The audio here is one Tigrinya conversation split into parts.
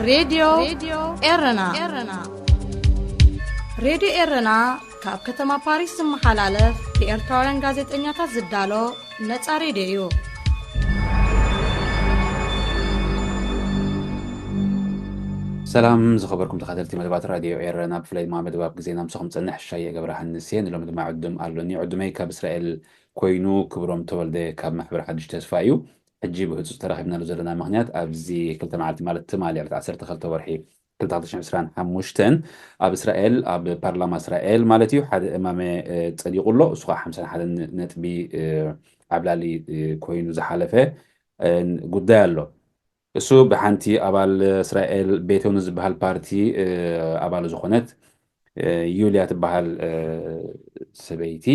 ሬድዮ ኤረና። ሬድዮ ኤረና ካብ ከተማ ፓሪስ ዝመሓላለፍ ብኤርትራውያን ጋዜጠኛታት ዝዳሎ ነጻ ሬድዮ እዩ። ሰላም ዝኸበርኩም ተኸታተልቲ መደባት ራድዮ ኤረና፣ ብፍላይ ድማ መደባት ግዜና ምሳኹም ጸንሕ ሻየ ገብረ ሃንስ እየ። ንሎሚ ድማ ዕዱም ኣሎኒ። ዕዱመይ ካብ እስራኤል ኮይኑ ክብሮም ተወልደ ካብ ማሕበር ሓድሽ ተስፋ እዩ። ሕጂ ብህጹጽ ተራኺብናሉ ዘለና ምኽንያት ኣብዚ ክልተ መዓልቲ ማለት ትማሊ ዕለት ዓሰርተ ክልተ ወርሒ ክልተ ሺሕ ዕስራን ሓሙሽተን ኣብ እስራኤል ኣብ ፓርላማ እስራኤል ማለት እዩ ሓደ እማመ እ፣ ጸዲቑ ኣሎ። እሱ ከዓ ሓምሳን ሓደን ነጥቢ እ፣ ዓብላሊ እ፣ ኮይኑ ዝሓለፈ እ፣ ጉዳይ ኣሎ። እሱ ብሓንቲ ኣባል እስራኤል ቤቶኑ ዝበሃል ፓርቲ እ፣ ኣባል ዝኾነት እ፣ ዩልያ ትበሃል እ፣ ሰበይቲ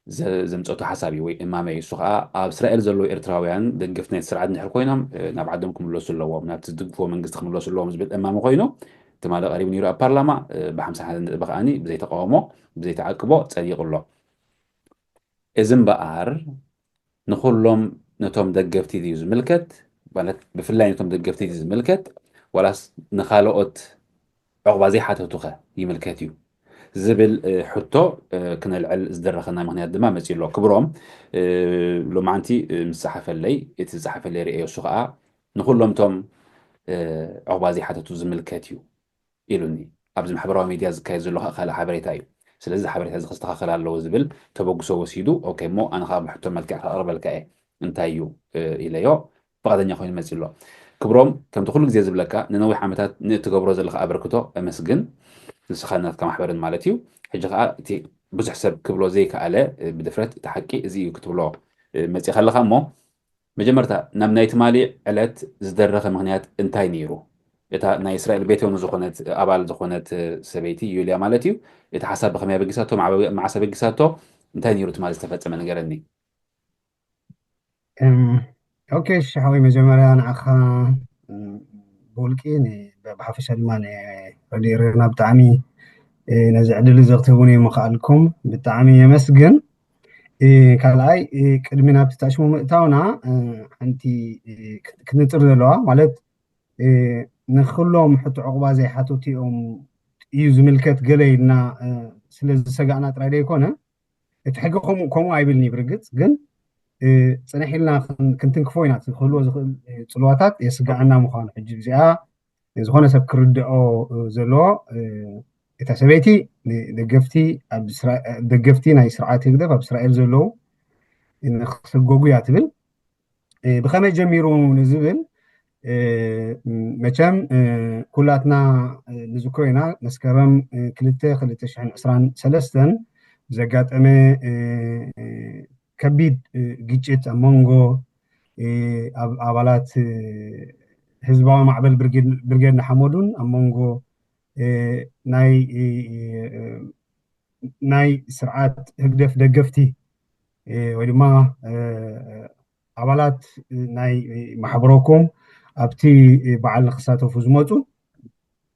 ዘ- ዘምፀቱ ሓሳብ እዩ ወይ እማመ እዩ። እሱ ከዓ ኣብ እስራኤል ዘለዉ ኤርትራውያን ደገፍቲ ናይቲ ስርዓት እንድሕር ኮይኖም እ፣ ናብ ዓዶም ክምለሱ ኣለዎም፣ ናብቲ ዝድግፍዎ መንግስቲ ክምለሱ ኣለዎም ዝብል እማመ ኮይኑ ትማሊ ቀሪቡ ነይሩ ኣብ ፓርላማ እ፣ ብሓምሳ ሓደ ነጥቢ ከዓኒ ብዘይተቃውሞ ብዘይተዓቅቦ ጸዲቑ ኣሎ። እዚ እምበኣር ንኹሎም ነቶም ደገፍቲ ድዩ ዝምልከት ማለት ብፍላይ ነቶም ደገፍቲ ድዩ ዝምልከት ዋላስ ንኻልኦት ዕቑባ ዘይሓተቱኸ ይምልከት እዩ ዝብል እ፣ ሕቶ እ፣ ክነልዕል ዝደረኸና ምክንያት ድማ መፂኡ ኣሎ። ክብሮም እ፣ ሎማዓንቲ እ፣ ምስ ፀሓፈለይ እቲ ዝፀሓፈለይ ርእዮ እሱ ከዓ ንኩሎም እቶም እ፣ ዕቑባ ዘይሓተቱ ዝምልከት እዩ ኢሉኒ። ኣብዚ ማሕበራዊ ሚድያ ዝካየድ ዘሎ ከዓ ካልእ ሓበሬታ እዩ። ስለዚ እዚ ሓበሬታ እዚ ክስተኻኸል ኣለዎ ዝብል ተበግሶ ወሲዱ ኦኬ እሞ ኣነ ከዓ ብሕቶ መልክዕ ከቕርበልካ እየ እንታይ እዩ እ፣ ኢለዮ። ፍቓደኛ ኮይኑ መፂኡ ኣሎ። ክብሮም ከምቲ ኩሉ ግዜ ዝብለካ ንነዊሕ ዓመታት ንእትገብሮ ዘለካ ኣበርክቶ እመስግን። ንስኻ ናትካ ማሕበርን ማለት እዩ። ሕጂ ከዓ እቲ ብዙሕ ሰብ ክብሎ ዘይከኣለ እ፣ ብድፍረት እቲ ሓቂ እዚ እዩ ክትብሎ እ፣ መፂእካ ኣለካ እሞ መጀመርታ ናብ ናይ ትማሊ ዕለት ዝደረኸ ምክንያት እንታይ ነይሩ? እታ ናይ እስራኤል ቤት ሆኑ ዝኾነት ኣባል ዝኾነት እ፣ ሰበይቲ ዩልያ ማለት እዩ። እቲ ሓሳብ ብኸመይ ኣበጊሳቶ? መዓበ- መዓስ ኣበጊሳቶ? እንታይ ነይሩ ትማሊ ዝተፈጸመ ንገረኒ። እም፣ ኦኬ እሺ ሓወይ መጀመርያ ንዓኻ እም፣ ብውልቂ ን- ብ- ብሓፈሻ ድማ ንረድዮ ኤረና ብጣዕሚ እ፣ ነዚ ዕድል እዚ ክትህቡኒ ምኽኣልኩም ብጣዕሚ የመስግን። እ፣ ካልኣይ እ፣ ቅድሚ ናብቲ ታሽሙ ምእታውና እ፣ ሓንቲ እ፣ ክት- ክትንፅር ዘለዋ ማለት እ፣ ንኩሎም ሕቶ ዕቑባ ዘይሓተቱ እዮም እዩ ዝምልከት ገለ ኢልና እ፣ ስለ ዝሰጋእና ጥራይ ዘይኮነ እቲ ሕጊ ከምኡ ከምኡ ኣይብልን እዩ ብርግፅ ግን እ፣ ፅንሕ ኢልና ክን- ክንትንክፎ ኢና እቲ ክህልዎ ዝኽእል እ፣ ፅልዋታት የስጋኣና ምዃኑ ሕጂ እዚኣ ዝኾነ ሰብ ክርድኦ እ፣ ዘለዎ እ፣ እታ ሰበይቲ ንደገፍቲ ኣብ እስራ- ደገፍቲ ናይ ስርዓት ህግደፍ ኣብ እስራኤል ዘለዉ ንክስጎጉ እያ ትብል እ፣ ብኸመይ ጀሚሩ ንዝብል እ፣ መቸም እ፣ ኩላትና እ፣ ንዝክሮ ኢና መስከረም እ፣ ክልተ ክልተ ሽሕን ዕስራን ሰለስተን ብዘጋጠመ እ፣ እ፣ ከቢድ እ፣ ግጭት ኣብ መንጎ እ፣ ኣብ ኣባላት እ፣ ህዝባዊ ማዕበል ብርጌድ ብርጌድ ንሓመዱን ኣብ መንጎ እ፣ ናይ እ፣ እ፣ ናይ ስርዓት ህግደፍ ደገፍቲ እ፣ ወይ ድማ እ፣ ኣባላት ናይ ማሕበረኩም ኣብቲ በዓል ንክሳተፉ ዝመፁ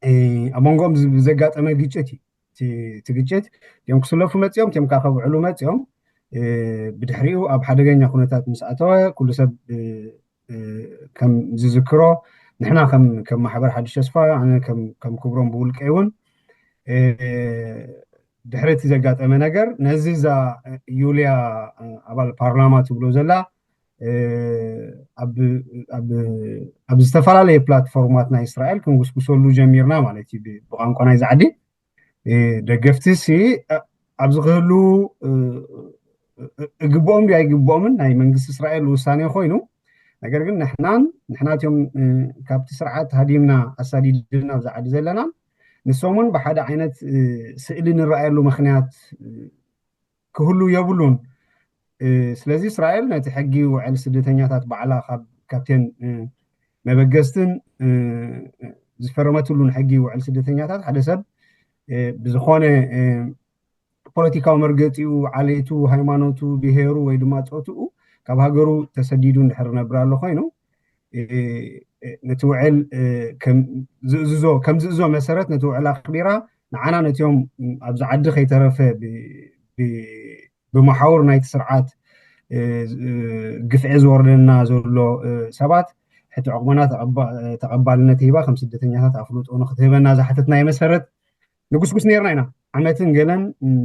እ፣ ኣብ መንጎኦም ዝ- ዘጋጠመ ግጭት እዩ። እቲ እቲ ግጭት እቲኦም ክስለፉ መፂኦም እቲኦም ከዓ ከብዕሉ መፂኦም እ፣ ብድሕሪኡ ኣብ ሓደገኛ ኩነታት ምስ ኣተወ ኩሉ ሰብ እ፣ እ፣ ከም ዝዝክሮ ንሕና ከም ከም ማሕበር ሓድሽ ተስፋ ኣነ ከም ከም ክብሮም ብውልቀይ እውን እ፣ ድሕሪ እቲ ዘጋጠመ ነገር ነዚ እዛ ዩልያ ኣባል ፓርላማ ትብሎ ዘላ እ፣ ኣብ ኣብ ኣብ ዝተፈላለየ ፕላትፎርማት ናይ እስራኤል ክንጉስጉሰሉ ጀሚርና ማለት እዩ ብ- ብቋንቋ ናይዚ ዓዲ እ፣ ደገፍቲ ሲ እ፣ ኣብዚ ክህሉ እ፣ እ፣ እግብኦም ድዩ ኣይግብኦምን ናይ መንግስቲ እስራኤል ውሳኔ ኮይኑ ነገር ግን ንሕናን ንሕናትዮም እ፣ ካብቲ ስርዓት ሃዲምና ኣሳዲድና ኣብዚ ዓዲ ዘለናን ንሶምን ብሓደ ዓይነት እ፣ ስእሊ ንረኣየሉ ምክንያት እ፣ ክህሉ የብሉን። እ፣ ስለዚ እስራኤል ነቲ ሕጊ ውዕል ስደተኛታት ባዕላ ካብ ካብቴን እ፣ መበገስትን እ፣ ዝፈረመትሉን ሕጊ ውዕል ስደተኛታት ሓደ ሰብ እ፣ ብዝኾነ እ፣ ፖለቲካዊ መርገፂኡ፣ ዓሌቱ፣ ሃይማኖቱ፣ ብሄሩ ወይ ድማ ፆትኡ ካብ ሃገሩ ተሰዲዱ እንድሕር ነብር ኣሎ ኮይኑ እ፣ እ፣ ነቲ ውዕል እ፣ ከም ዝእዝዞ ከም ዝእዞ መሰረት ነቲ ውዕል ኣኽቢራ ንዓና ነቲኦም ኣብዚ ዓዲ ከይተረፈ ብ- ብ- ብመሓውር ናይቲ ስርዓት እ፣ ዝ- ግፍዒ ዝወርደና ዘሎ እ፣ ሰባት ሕቶ ዕቑባና ተቐባ- ተቐባልነት ሂባ ከም ስደተኛታት ኣፍልጦ ንክትህበና ዝሓተትናዮ መሰረት ንጉስጉስ ነርና ኢና። ዓመትን ገለን ም፣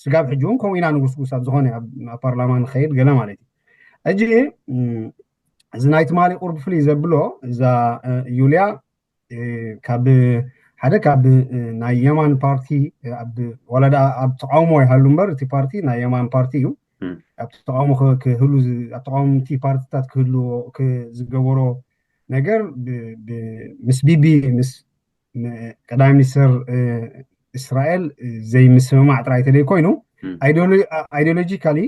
ስጋብ ሕጂ እውን ከምኡ ኢና ንጉስጉስ ኣብ ዝኾነ ኣብ ኣብ ፓርላማ ንኸይድ ገለ ማለት እዩ። ሕጂ ም፣ እዚ ናይ ትማሊ ቁርብ ፍልይ ዘብሎ እዛ እ፣ ዩልያ እ፣ ካብ ሓደ ካብ እ፣ ናይ የማን ፓርቲ እ፣ ኣብ ዋላ ደኣ ኣብ ተቃውሞ ይሃሉ እምበር እቲ ፓርቲ ናይ የማን ፓርቲ እዩ። ም። ኣብ ተቃውሞ ክ- ክህሉ ዝ- ኣብ ተቃውምቲ ፓርቲታት ክህሉ ክ- ዝገበሮ ነገር ብ- ብ- ምስ ቢቢ ምስ ም- ቀዳማይ ሚኒስትር እ፣ እስራኤል እ፣ ዘይምስምማዕ ጥራይ ተደይ ኮይኑ ም። ኣይዲዮሎጂካሊ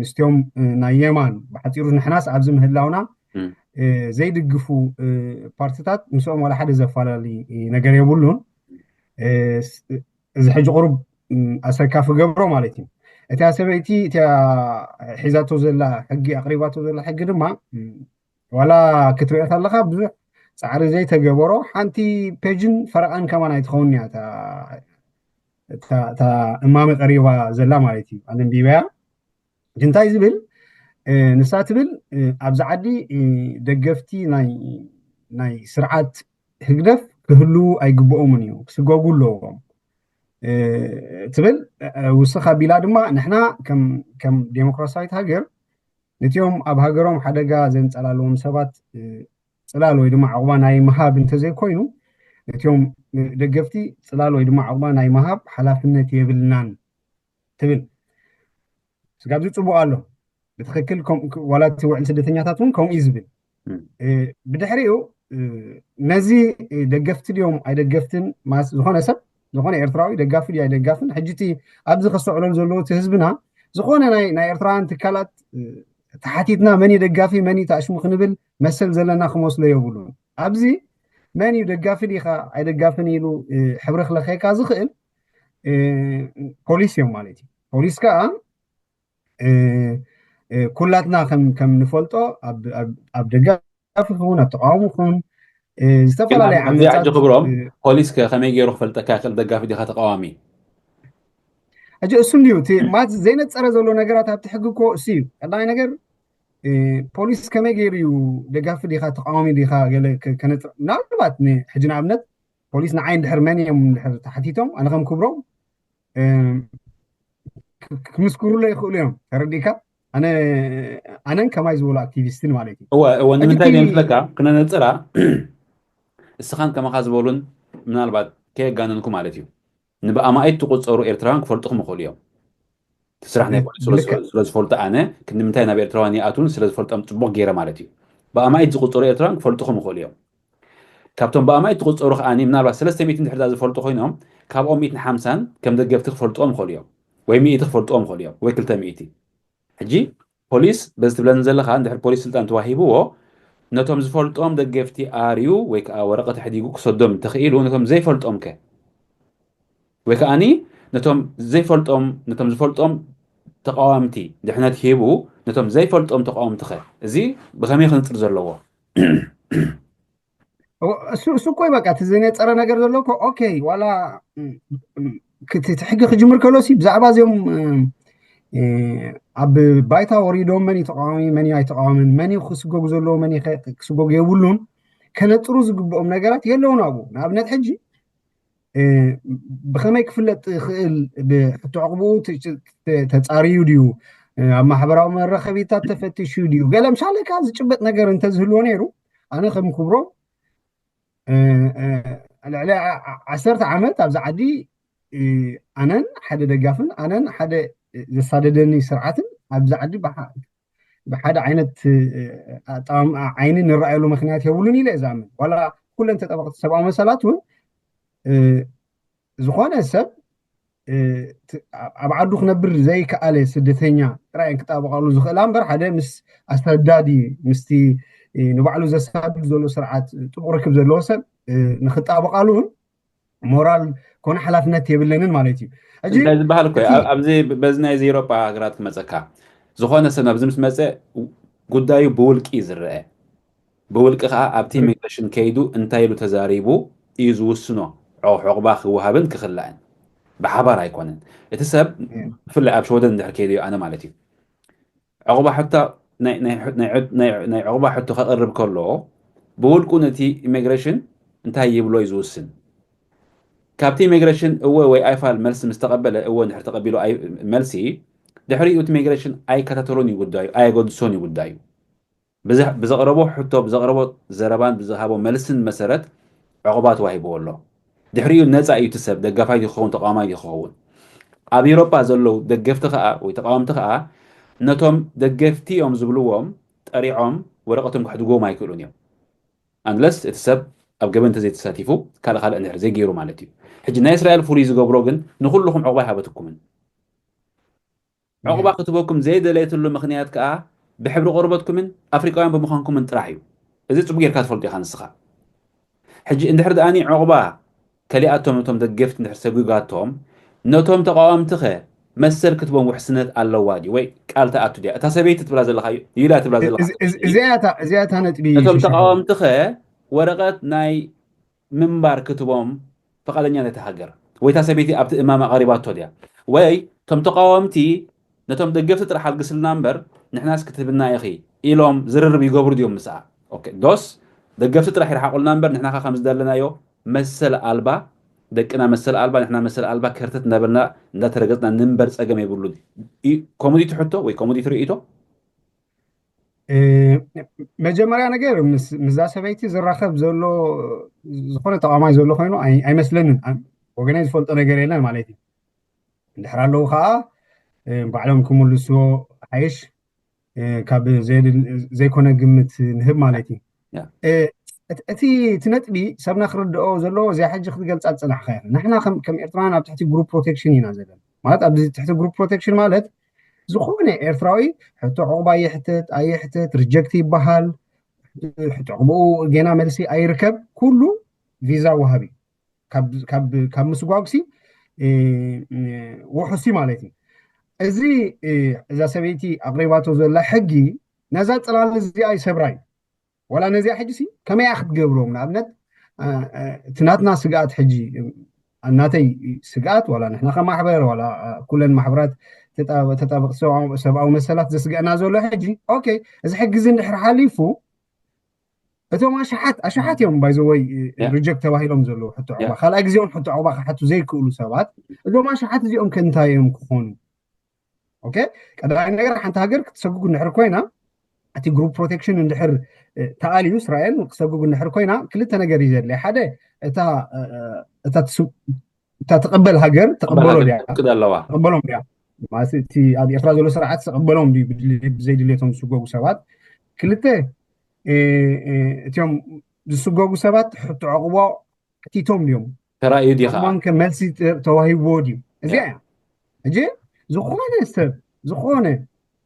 ምስቲኦም እ፣ ናይ የማን ብሓፂሩ ንሕናስ ኣብዚ ምህላውና ም። እ፣ ዘይድግፉ እ፣ ፓርቲታት ምስኦም ዋላ ሓደ ዘፈላለዩ እ፣ ነገር የብሉን። እ፣ ስ- እዚ ሕጂ ቁሩብ ም፣ ኣሰካፊ ገብሮ ማለት እዩ። እቲያ ሰበይቲ እቲያ ሒዛቶ ዘላ ሕጊ ኣቅሪባቶ ዘላ ሕጊ ድማ ም፣ ዋላ ክትሪኦ ከለካ ብዙሕ ፃዕሪ ዘይተገበሮ ሓንቲ ፔጅን ፈረቃን ከማን ኣይትኸውን እያ እታ እታ እታ እማመ ቀሪባ ዘላ ማለት እዩ ኣነንቢበያ እንታይ ዝብል እ፣ ንሳ ትብል እ፣ ኣብዚ ዓዲ እ፣ ደገፍቲ ናይ ናይ ስርዓት ህግደፍ ክህልዉ ኣይግብኦምን እዩ ክስጎጉ ኣለዎም እ፣ ትብል እ፣ ውስኽ ኣቢላ ድማ ንሕና ከም ከም ዴሞክራሲያዊት ሃገር ነቲኦም ኣብ ሃገሮም ሓደጋ ዘንጸላለዎም ሰባት እ፣ ጽላል ወይ ድማ ዕቑባ ናይ ምሃብ እንተዘይኮይኑ ነቲኦም እ፣ ደገፍቲ ጽላል ወይ ድማ ዕቑባ ናይ ምሃብ ሓላፍነት የብልናን ትብል ስጋብ እዚ ጽቡቕ ኣሎ ብትኽክል ከም- ዋላ እቲ ውዕል ስደተኛታት እውን ከምኡ እዩ ዝብል ም። እ፣ ብድሕሪኡ እ፣ ነዚ እ፣ ደገፍቲ ድዮም ኣይደገፍትን ማስ ዝኾነ ሰብ ዝኾነ ኤርትራዊ ደጋፊ ድዩ ኣይደጋፍን ሕጂ እቲ ኣብዚ ከስተውዕለሉ ዘለዎ እቲ ህዝብና ዝኾነ ናይ ናይ ኤርትራውያን ትካላት እ፣ ተሓቲትና መን እዩ ደጋፊ መን እዩ ተኣሽሙ ክንብል መሰል ዘለና ክመስሎ የብሉን ኣብዚ መን እዩ ደጋፊ ዲኻ ኣይደጋፍን ኢሉ እ፣ ሕብሪ ክለኸየካ ዝኽእል እ፣ ፖሊስ እዮም ማለት እዩ ፖሊስ ከዓ እ፣ እ፣ ኩላትና ከም ከም ንፈልጦ ኣብ ኣብ- ኣብ ደጋፊ ይኹን ኣብ ተቃውሞ ይኹን እ፣ ግን ኣብ- ዝተፈላለዩ ኣብዚ ዓመታት ሕጂ ክብሮም እ፣ ፖሊስ ከ ከመይ ገይሩ ክፈልጠካ ይኽእል ደጋፊ ዲኻ ተቃዋሚ ሕጂ እሱ እንድዩ እቲ ማለት ዘይነፀረ ዘሎ ነገራት ኣብቲ ሕጊ እኮ እሱ እዩ ቀዳማይ ነገር እ፣ ፖሊስ ከመይ ገይሩ እዩ ደጋፊ ዲኻ ተቃዋሚ ዲኻ ገለ ከ- ከነፅር ምናልባት ን- ሕጂ ንኣብነት ፖሊስ ንዓይ እንድሕር መን እዮም እንድሕር ተሓቲቶም ኣነ ከም ክብሮም እ፣ ክ- ክምስክሩለይ ይኽእሉ እዮም ተረዲእካ ኣነ ኣነን ከማይ ዝበሉ ኣክቲቪስትን ማለት እዩ እወ እወ ሕጂ ንምንታይ እቲ ድዮም ስለካ ክነነፅራ እስኻን ከማኻ ዝበሉን ምናልባት ከየጋነንኩ ማለት እዩ ንብኣማኢት ትቁፀሩ ኤርትራውያን ክፈልጡኹም ይኽእሉ እዮም እቲ ስራሕ ናይ ፖሊስ ስለ- ብልክዕ። ስለ ዝፈልጡ ኣነ ክንዲ ምንታይ ናብ ኤርትራውያን ይኣትውን ስለ ዝፈልጦም ፅቡቅ ገይረ ማለት እዩ ብኣማኢት ዝቁፀሩ ኤርትራውያን ክፈልጡኹም ይኽእሉ እዮም ካብቶም ብኣማኢት ትቁፀሩ ከኣ ምናልባት ሰለስተ ሚእቲ እንድሕር ዝፈልጡ ኮይኖም ካብኦም ሚእትን ሓምሳን ከም ደገፍቲ ክፈልጥዎም ይኽእሉ እዮም ወይ ሚእቲ ክፈልጥዎም ይኽእሉ እዮም ወይ ክልተ ሚእቲ ሕጂ ፖሊስ በዚ ትብለኒ ዘለኻ እንድሕር ፖሊስ ስልጣን ተዋሂብዎ ነቶም ዝፈልጦም ደገፍቲ ኣርዩ ወይ ከዓ ወረቐት ኣሕዲጉ ክሰዶም እንተኽኢሉ ነቶም ዘይፈልጦም ከ ወይ ከዓኒ ነቶም ዘይፈልጦም ነቶም ዝፈልጦም ተቃዋምቲ ድሕነት ሂቡ ነቶም ዘይፈልጦም ተቃዋምቲ ከ እዚ ብኸመይ ክንፅር ዘለዎ እሱ እሱ እኮ በቃ እቲ ዝነፀረ ነገር ዘሎ እኮ ኦኬ ዋላ እቲ ሕጊ ክጅምር ከሎ ሲ ብዛዕባ እዚኦም ኣብ ባይታ ወሪዶም መን ተቃዋሚ መን ኣይተቃዋምን መን ክስጎጉ ዘለዎ መን ክስጎጉ የብሉን ከነፅሩ ዝግብኦም ነገራት የለውን ኣብኡ ንኣብነት ሕጂ ብኸመይ ክፍለጥ ይኽእል ብሕቶ ዕቕብኡ ተፃርዩ ድዩ ኣብ ማሕበራዊ መራኸቢታት ተፈቲሹ ድዩ ገለ ምሻለካ ዝጭበጥ ነገር እንተዝህልዎ ነይሩ ኣነ ከም ክብሮም ልዕሊ ዓሰርተ ዓመት ኣብዚ ዓዲ ኣነን ሓደ ደጋፍን ኣነን ሓደ ዘሳደደኒ ስርዓትን ኣብዚ ዓዲ ብሓደ ዓይነት ኣጣምኣ ዓይኒ ንረኣየሉ ምክንያት የብሉን ኢለ እዛምን ዋላ ኩለን ተጠበቅቲ ሰብኣዊ መሰላት እውን ዝኾነ ሰብ ኣብ ዓዱ ክነብር ዘይከኣለ ስደተኛ ጥራይ ክጣበቃሉ ዝኽእላ እምበር ሓደ ምስ ኣስተዳዲ ምስቲ ንባዕሉ ዘሳድድ ዘሎ ስርዓት ጥቡቅ ርክብ ዘለዎ ሰብ ንክጣበቃሉ እውን ሞራል ኮነ ሓላፍነት የብለንን ማለት እዩ እንታይ ዝበሃል እኮ ኣብዚ በዚ ናይ ኤሮጳ ሃገራት ክመፀካ ዝኾነ ሰብ ኣብዚ ምስ መፀ ጉዳዩ ብውልቂ እዩ ዝረአ ብውልቂ ከዓ ኣብቲ ኢሚግሬሽን ከይዱ እንታይ ኢሉ ተዛሪቡ እዩ ዝውስኖ ዕቑባ ክወሃብን ክኽላእን ብሓባር ኣይኮነን እቲ ሰብ ብፍላይ ኣብ ሸወደን እንድሕር ከይዱ ኣነ ማለት እዩ ዕቑባ ሕቶ ናይ ዕቑባ ሕቶ ከቕርብ ከሎ ብውልቁ ነቲ ኢሚግሬሽን እንታይ ይብሎ እዩ ዝውስን። ካብቲ ኢሚግሬሽን እወ ወይ ኣይፋል መልሲ ምስ ተቐበለ፣ እወ እንድሕር ተቐቢሉ ኣይ-፣ መልሲ፣ ድሕሪኡ እቲ ኢሚግሬሽን ኣይከታተሎን እዩ ጉዳዩ፣ ኣየገድሶን እዩ ጉዳዩ። ብዘ-፣ ብዘቕረቦ ሕቶ፣ ብዘቕረቦ ዘረባን ብዝሃቦ መልስን መሰረት ዕቑባ ተዋሂብዎ ኣሎ። ድሕሪኡ ነፃ እዩ እቲ ሰብ፣ ደጋፋይ ድዩ ክኸውን፣ ተቃዋማይ ድዩ ክኸውን። ኣብ ኤውሮጳ ዘለዉ ደገፍቲ ከኣ ወይ ተቃወምቲ ከኣ ነቶም ደገፍቲ እዮም ዝብልዎም ጠሪዖም ወረቐቶም ከሕድግዎም ኣይክእሉን እዮም። ኣንለስ እቲ ሰብ ኣብ ገበን እንተዘይተሳቲፉ፣ ካልእ ካልእ እንድሕር ዘይገይሩ ማለት እዩ። ሕጂ ናይ እስራኤል ፍሉይ ዝገብሮ ግን ንኹልኹም ዕቑባ ኣይሃበትኩምን። ዕቑባ ክትበኩም ዘይደለየትሉ ምኽንያት ከኣ ብሕብሪ ቆርበትኩምን ኣፍሪቃውያን ብምዃንኩምን ጥራሕ እዩ። እዚ ጽቡቅ ጌርካ ትፈልጦ ኢኻ ንስኻ። ሕጂ እንድሕር ደኣኒ ዕቑባ ከሊኣቶም እቶም ደገፍቲ እንድሕር ሰጒጋቶም፣ ነቶም ተቃወምትኸ መሰል ክትቦም ውሕስነት ኣለዋ ድዩ? ወይ ቃል ትኣቱ ድያ? እታ ሰበይቲ ትብላ ዘለኻ፣ ዩላ ትብላ ዘለኻ እዚ-፣ እዚ-፣ ሰበይቲ፣ እዚኣ እታ፣ እዚኣ እታ ነጥቢ እቶም ሽሻ። ተቃወምትኸ ወረቐት ናይ ምንባር ክትቦም ፍቓደኛ ነቲ ሃገር? ወይ እታ ሰበይቲ ኣብቲ እማመ ኣቕሪባቶ ድያ? ወይ እቶም ተቃወምቲ ነቶም ደገፍቲ ጥራሕ ኣልግስልና እምበር ንሕናስ ክትህብና ኢኺ ኢሎም ዝርርብ ይገብሩ ድዮም ምስኣ? ኦኬ፣ ዶስ ደገፍቲ ጥራሕ ይርሓቑልና እምበር ንሕና ከ ከም ዝደለናዮ መሰል ኣልባ፣ ደቅና መሰል ኣልባ፣ ንሕና መሰል ኣልባ ከርተት እንዳበልና እንዳተረገጽና ንንበር ጸገም የብሉን። ኢ-፣ ከምኡ ድዩ ትሕቶ ወይ ከምኡ ድዩ ትርእይቶ? እ፣ መጀመርያ ነገር ምስ-፣ ምስዛ ሰበይቲ ዝራኸብ ዘሎ ዝኾነ ተቃዋማይ ዘሎ ኮይኑ ኣይ-፣ ኣይመስለንን። ኣ-፣ ወገናይ ዝፈልጦ ነገር የለን ማለት እዩ። እንድሕር ኣለዉ ከዓ፣ እ፣ ባዕሎም ክምልስዎ ሓይሽ፣ እ፣ ካብ ዘየድል-፣ ዘይኮነ ግምት ንህብ ማለት እዩ። ያ። እ፣ እቲ፣ እቲ፣ እቲ ነጥቢ ሰብና ክርድኦ ዘለዎ እዚኣ ሕጂ ክትገልጻ ዝጸናሕካ ኢኻ። ንሕና ከም፣ ከም ኤርትራውያን ኣብ ትሕቲ ግሩፕ ፕሮቴክሽን ኢና ዘለና። ማለት ኣብዚ ትሕቲ ግሩፕ ፕሮቴክሽን ማለት ዝኾነ ኤርትራዊ ሕቶ ዕቑባ ይሕተት፣ ኣይሕተት፣ ሪጀክት ይበሃል፣ ሕቶ ዕቑብኡ ጌና መልሲ ኣይርከብ፣ ኩሉ ቪዛ ወሃቢ። ካብ፣ ካብ፣ ካብ ምስጓጉሲ፣ እ፣ እ፣ ውሑሲ ማለት እዩ። እዚ፣ እ፣ እዛ ሰበይቲ ኣቕሪባቶ ዘላ ሕጊ ነዛ ጽላል እዚኣ ይሰብራ እዩ። ዋላ ነዚኣ ሕጂ ሲ ከመይ እያ ክትገብሮም? ንኣብነት፣ እ፣ እ፣ እቲ ናትና ስግኣት ሕጂ፣ እ፣ ናተይ ስግኣት፣ ዋላ ንሕና ከም ማሕበር፣ ዋላ፣ እ፣ ኩለን ማሕበራት ተጣ-፣ ተጣበቕቲ ሰብኣዊ፣ ሰብኣዊ መሰላት ዘስግአና ዘሎ ሕጂ፣ ኦኬ፣ እዚ ሕጊ እዚ እንድሕር ሓሊፉ፣ እቶም ኣሽሓት፣ ኣሽሓት እዮም፣ ባይ ዘ ወይ፣ እ፣ ያ። ሪጀክት ተባሂሎም ዘለዉ ሕቶ ዕቑባ። ያ። ካልኣይ ግዜኦም ሕቶ ዕቑባ ክሓቱ ዘይክእሉ ሰባት፣ እዞም ኣሽሓት እዚኦም ከ እንታይ እዮም ክኾኑ? ኦኬ፣ ቀዳማይ ነገር ሓንቲ ሃገር ክትሰጉግ እንድሕር ኮይና፣ እቲ ግሩፕ ፕሮቴክሽን እንድሕር፣ እ፣ ተኣልዩ እስራኤል ክትሰጉግ እንድሕር ኮይና፣ ክልተ ነገር እዩ ዘድልያ። ሓደ፣ እታ፣ እ፣ እ፣ እታ ትስ-፣ እታ ትቕበል ሃገር ትቕበል ተቕበሎ ሃገር ድያ? ተፍቅድ ኣለዋ። ትቕበሎም ድያ? ማለት እቲ ኣብ ኤርትራ ዘሎ ስርዓት ዝቕበሎም ድዩ ብድል-፣ ብዘይድልየቶም ዝስጎጉ ሰባት? ክልተ፣ እ፣ እ፣ እቲኦም ዝስጎጉ ሰባት ሕቶ ዕቑቦ ኣቲቶም ድዮም? ተራእዩ ድዩ ከዓ? ዕቑቦም ከ መልሲ ተ-፣ ተዋሂብዎ ድዩ? እዚኣ ያ። እያ። ሕጂ ዝኾነ ሰብ፣ ዝኾነ፣